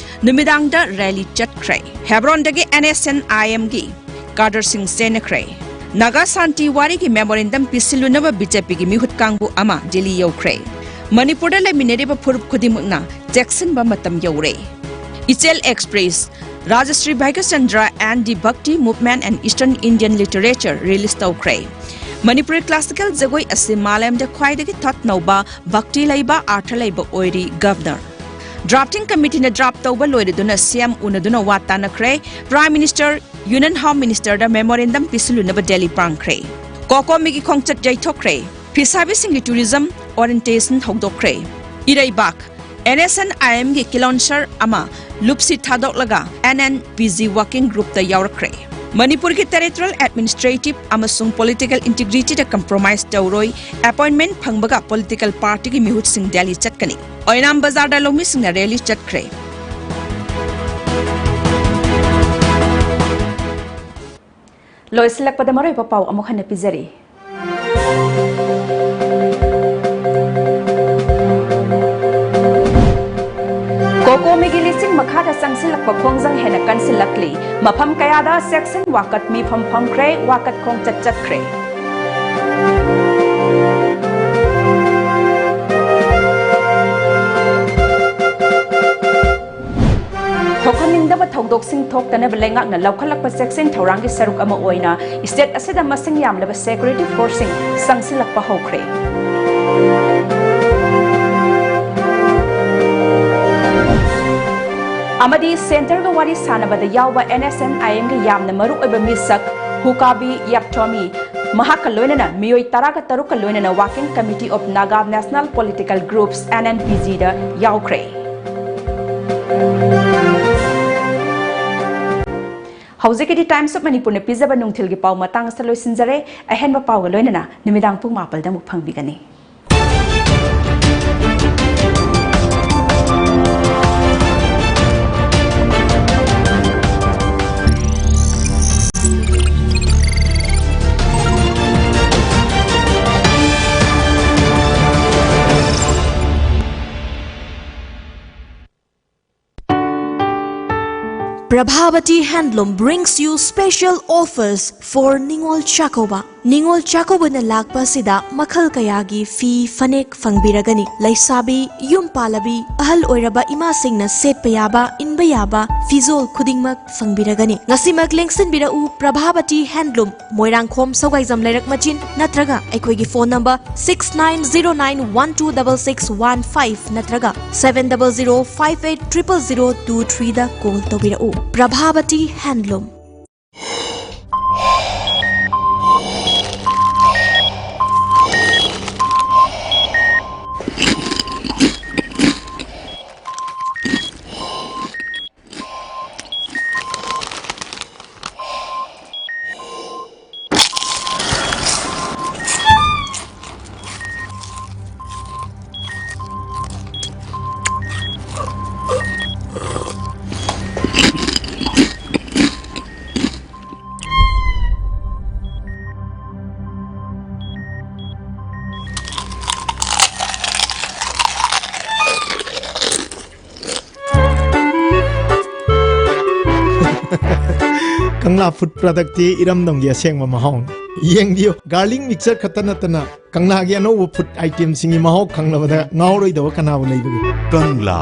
ꯅꯨꯃꯤꯗꯥꯡꯗ ꯔꯦꯂꯤ ꯆꯠꯈ꯭ꯔꯦ꯫ ꯍꯦꯕ꯭ꯔꯣꯟꯗꯒꯤ ꯑꯦꯟ ꯑꯦꯁ ꯑꯦꯟ ꯑꯥꯏ ꯑꯦꯝꯒꯤ ꯀꯥꯗꯔꯁꯤꯡ ꯆꯦꯟꯅꯈ꯭ꯔꯦ꯫ ꯅꯥꯒꯥ ꯁꯥꯟꯇꯤ ꯋꯥꯔꯤꯒꯤ ꯃꯦꯃꯣꯔꯦꯟꯗꯝ ꯄꯤꯁꯤꯜꯂꯨꯅꯕ ꯕꯤ ꯖꯦ ꯄꯤꯒꯤ ꯃꯤꯍꯨꯠ ꯀꯥꯡꯕꯨ ꯑꯃ ꯗꯤꯜꯂꯤ ꯌꯧꯈ꯭ꯔꯦ꯫ ꯃꯅꯤꯄꯨꯔꯗ ꯂꯩꯃꯤꯟꯅꯔꯤꯕ ꯐꯨꯔꯨꯞ ꯈꯨꯗꯤꯡꯃꯛꯅ ꯆꯦꯛꯁꯤꯟꯕ ꯃꯇꯝ ꯌꯧꯔꯦ꯫ ꯏꯆꯦꯜ express, Rajashri Bhagya Chandra and the Bhakti Movement and Eastern Indian Literature release ꯇꯧꯈ꯭ꯔꯦ꯫ ꯃꯅꯤꯄꯨꯔꯤ ꯀ꯭ꯂꯥꯁꯤꯀꯦꯜ ꯖꯒꯣꯏ ꯑꯁꯤ ꯃꯥꯂꯦꯝꯗ ꯈ꯭ꯋꯥꯏꯗꯒꯤ ꯊꯠ ꯅꯧꯕ, ꯚꯛꯇꯤ ꯂꯩꯕ, ꯑꯥꯔꯊ ꯂꯩꯕ ꯑꯣꯏꯔꯤ, ꯒꯕꯅꯔ꯫ ꯗ꯭ꯔꯥꯐꯇꯤꯡ ꯀꯃꯤꯇꯤꯅ ꯗ꯭ꯔꯥꯐ ꯇꯧꯕ ꯂꯣꯏꯔꯗꯨꯅ ꯁꯤ ꯑꯦꯝ ꯎꯅꯗꯨꯅ ꯋꯥ ꯇꯥꯅꯈ꯭ꯔꯦ꯫ ꯄ꯭ꯔꯥꯏꯝ ꯃꯤꯅꯤꯁꯇꯔ, ꯌꯨꯅꯤꯌꯟ ꯍꯣꯝ ꯃꯤꯅꯤꯁꯇꯔꯗ ꯃꯦꯃꯣꯔꯦꯟꯗꯝ ꯄꯤꯁꯤꯜꯂꯨꯅꯕ ꯗꯦꯜꯂꯤ ꯄꯥꯡꯈ꯭ꯔꯦ꯫ ꯀꯣꯀꯣꯃꯤꯒꯤ ꯈꯣꯡꯆꯠ ꯌꯩꯊꯣꯛꯈ꯭ꯔꯦ꯫ ꯐꯤꯁꯥꯕꯤꯁꯤꯡꯒꯤ ꯇꯨꯔꯤꯖꯝ ꯑꯣꯔꯤꯌꯦꯟꯇꯦꯁꯟ ꯍꯧꯗꯣꯛꯈ꯭ꯔꯦ꯫ ꯏꯔꯩꯕꯥꯛ, ꯑꯦꯟ ꯑꯦꯁ ꯑꯦꯟ ꯑꯥꯏ ꯑꯦꯝꯒꯤ ꯀꯤꯂꯣꯟꯁꯔ ꯑꯃ ꯂꯨꯞꯁꯤ ꯊꯥꯗꯣꯛꯂꯒ N N P G working ꯒ꯭ꯔꯨꯞꯇ ꯌꯥꯎꯔꯛꯈ꯭ꯔꯦ꯫ ꯃꯅꯤꯄꯨꯔꯒꯤ ꯇꯦꯔꯤꯇꯣꯔꯤꯌꯦꯜ ꯑꯦꯗꯃꯤꯅꯤꯁꯇ꯭ꯔꯦꯇꯤꯚ ꯑꯃꯁꯨꯡ ꯄꯣꯂꯤꯇꯤꯀꯦꯜ ꯏꯟꯇꯤꯒ꯭ꯔꯤꯇꯤꯗ ꯀꯝꯄ꯭ꯔꯣꯃꯥꯏꯖ ꯇꯧꯔꯣꯏ, ꯑꯦꯄꯣꯏꯟꯃꯦꯟꯠ ꯐꯪꯕꯒ ꯄꯣꯂꯤꯇꯤꯀꯦꯜ ꯄꯥꯔꯇꯤꯒꯤ ꯃꯤꯍꯨꯠꯁꯤꯡ ꯗꯦꯜꯂꯤ ꯆꯠꯀꯅꯤ꯫ ꯑꯣꯏꯅꯥꯝ ꯕꯖꯥꯔꯗ ꯂꯧꯃꯤꯁꯤꯡꯅ ꯔꯦꯂꯤ ꯆꯠꯈ꯭ꯔꯦ꯫ ꯂꯣꯏꯁꯤꯜꯂꯛꯄꯗ ꯃꯔꯨꯑꯣꯏꯕ ꯄꯥꯎ ꯑꯃꯨꯛ ꯍꯟꯅ ꯄꯤꯖꯔꯤ꯫ ꯀꯣꯀꯣꯃꯤꯒꯤ ꯂꯤꯆꯤꯡ ꯃꯈꯥꯗ ꯆꯪꯁꯤꯜꯂꯛꯄ ꯈꯣꯡꯖꯪ ꯍꯦꯟꯅ ꯀꯟꯁꯤꯜꯂꯛꯂꯤ꯫ ꯃꯐꯝ ꯀꯌꯥꯗ ꯆꯦꯛꯁꯤꯟ ꯋꯥꯀꯠ ꯃꯤꯐꯝ ꯐꯝꯈ꯭ꯔꯦ, ꯋꯥꯀꯠ ꯈꯣꯡꯆꯠ ꯆꯠꯈ꯭ꯔꯦ꯫ ꯊꯣꯛꯍꯟꯅꯤꯡꯗꯕ ꯊꯧꯗꯣꯛꯁꯤꯡ ꯊꯣꯛꯇꯅꯕ ꯂꯩꯉꯥꯛꯅ ꯂꯧꯈꯠꯂꯛꯄ ꯆꯦꯛꯁꯤꯟ ꯊꯧꯔꯥꯡꯒꯤ ꯁꯔꯨꯛ ꯑꯃ ꯑꯣꯏꯅ ꯁ꯭ꯇꯦꯠ ꯑꯁꯤꯗ ꯃꯁꯤꯡ ꯌꯥꯝꯂꯕ ꯁꯦꯀ꯭ꯌꯨꯔꯤꯇꯤ ꯐꯣꯔꯁꯁꯤꯡ ꯆꯪꯁꯤꯜꯂꯛꯄ ꯍꯧꯈ꯭ꯔꯦ꯫ ꯑꯃꯗꯤ ꯁꯦꯟꯇꯔꯒ ꯋꯥꯔꯤ ꯁꯥꯟꯅꯕꯗ ꯌꯥꯎꯕ ꯑꯦꯟ ꯑꯦꯁ ꯑꯦꯟ ꯑꯥꯏ ꯑꯦꯝꯒꯤ ꯌꯥꯝꯅ ꯃꯔꯨꯑꯣꯏꯕ ꯃꯤꯁꯛ ꯍꯨꯀꯥꯕꯤ ꯌꯥꯞꯊꯣꯃꯤ ꯃꯍꯥꯛꯀ ꯂꯣꯏꯅꯅ ꯃꯤꯑꯣꯏ ꯇꯔꯥꯒ ꯇꯔꯨꯛꯀ ꯂꯣꯏꯅꯅ Working Committee of Naga National Political Groups, N N P G, ꯗ ꯌꯥꯎꯈ꯭ꯔꯦ꯫ ꯍꯧꯖꯤꯛꯀꯤꯗꯤ Times of Manipurꯅ ꯄꯤꯖꯕ ꯅꯨꯡꯊꯤꯜꯒꯤ ꯄꯥꯎ ꯃꯇꯥꯡ ꯑꯁꯤꯗ ꯂꯣꯏꯁꯤꯟꯖꯔꯦ꯫ ꯑꯍꯦꯟꯕ ꯄꯥꯎꯒ ꯂꯣꯏꯅꯅ ꯅꯨꯃꯤꯗꯥꯡ ꯄꯨꯡ ꯃꯥꯄꯜꯗ ꯑꯃꯨꯛ ꯐꯪꯕꯤꯒꯅꯤ꯫ Prabhavati Handloom brings you special offers for Ningol Chakkouba. ꯅꯤꯉꯣꯜ ꯆꯥꯛꯀꯧꯕꯅ ꯂꯥꯛꯄ ꯑꯁꯤꯗ ꯃꯈꯜ ꯀꯌꯥꯒꯤ ꯐꯤ, ꯐꯅꯦꯛ ꯐꯪꯕꯤꯔꯒꯅꯤ꯫ ꯂꯩꯁꯥꯕꯤ, ꯌꯨꯝ ꯄꯥꯜꯂꯕꯤ, ꯑꯍꯜ ꯑꯣꯏꯔꯕ ꯏꯃꯥꯁꯤꯡꯅ ꯁꯦꯠꯄ ꯌꯥꯕ, ꯏꯟꯕ ꯌꯥꯕ ꯐꯤꯖꯣꯜ ꯈꯨꯗꯤꯡꯃꯛ ꯐꯪꯕꯤꯔꯒꯅꯤ꯫ ꯉꯁꯤꯃꯛ ꯂꯦꯡꯁꯤꯟꯕꯤꯔꯛꯎ, ꯄ꯭ꯔꯚꯥꯕꯇꯤ ꯍꯦꯟꯗꯂꯨꯝ, ꯃꯣꯏꯔꯥꯡꯈꯣꯝ, ꯁꯧꯒꯥꯏꯖꯝ ꯂꯩꯔꯛ ꯃꯆꯤꯟ, ꯅꯠꯇ꯭ꯔꯒ ꯑꯩꯈꯣꯏꯒꯤ phone number six nine zero nine one two double six one five ꯅꯠꯇ꯭ꯔꯒ seven double zero five eight triple zero two threeꯗ call ꯇꯧꯕꯤꯔꯛꯎ꯫ ꯄ꯭ꯔꯚꯥꯕꯇꯤ ꯍꯦꯟꯗꯂꯨꯝ꯫ ꯀꯪꯂꯥ food productꯇꯤ ꯏꯔꯝꯗꯝꯒꯤ ꯑꯁꯦꯡꯕ ꯃꯍꯥꯎꯅꯤ꯫ ꯌꯦꯡꯕꯤꯌꯨ, garlic mixture ꯈꯛꯇ ꯅꯠꯇꯅ ꯀꯪꯂꯥꯒꯤ ꯑꯅꯧꯕ food itemꯁꯤꯡꯒꯤ ꯃꯍꯥꯎ ꯈꯪꯂꯕꯗ ꯉꯥꯎꯔꯣꯏꯗꯕ ꯀꯅꯥꯕꯨ ꯂꯩꯕꯒꯦ? ꯀꯪꯂꯥ꯫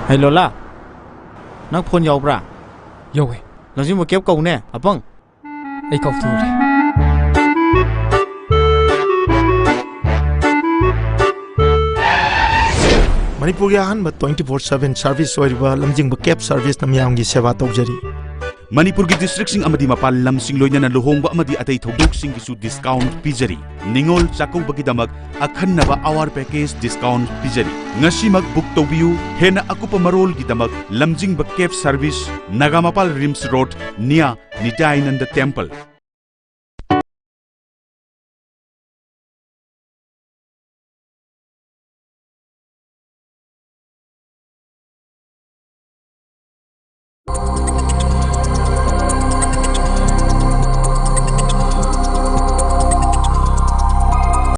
ꯍꯩ ꯂꯣꯂꯥ, ꯅꯪ phone ꯌꯥꯎꯕ꯭ꯔꯥ? ꯌꯥꯎꯋꯦ꯫ ꯂꯝꯖꯤꯡꯕ cab ꯀꯧꯅꯦ, ꯑꯄꯪ꯫ ꯑꯩ ꯀꯥꯎꯊꯣꯛꯎꯔꯦ꯫ ꯃꯅꯤꯄꯨꯔꯒꯤ ꯑꯍꯥꯟꯕ twenty four seven service ꯑꯣꯏꯔꯤꯕ ꯂꯝꯖꯤꯡꯕ cab serviceꯅ ꯃꯤꯌꯥꯝꯒꯤ ꯁꯦꯕꯥ ꯇꯧꯖꯔꯤ꯫ ꯃꯅꯤꯄꯨꯔꯒꯤ districtꯁꯤꯡ ꯑꯃꯗꯤ ꯃꯄꯥꯟ ꯂꯝꯁꯤꯡ, ꯂꯣꯏꯅꯅ ꯂꯨꯍꯣꯡꯕ ꯑꯃꯗꯤ ꯑꯇꯩ ꯊꯧꯗꯣꯛꯁꯤꯡꯒꯤꯁꯨ discount ꯄꯤꯖꯔꯤ꯫ ꯅꯤꯉꯣꯜ ꯆꯥꯛꯀꯧꯕꯒꯤꯗꯃꯛ ꯑꯈꯟꯅꯕ ꯑꯋꯥꯔ package discount ꯄꯤꯖꯔꯤ꯫ ꯉꯁꯤꯃꯛ book ꯇꯧꯕꯤꯌꯨ꯫ ꯍꯦꯟꯅ ꯑꯀꯨꯞꯄ ꯃꯔꯣꯜꯒꯤꯗꯃꯛ ꯂꯝꯖꯤꯡꯕ cab service, Nagampal RIMS road, near ꯅꯤꯇꯥꯌꯥꯅꯟꯗ temple꯫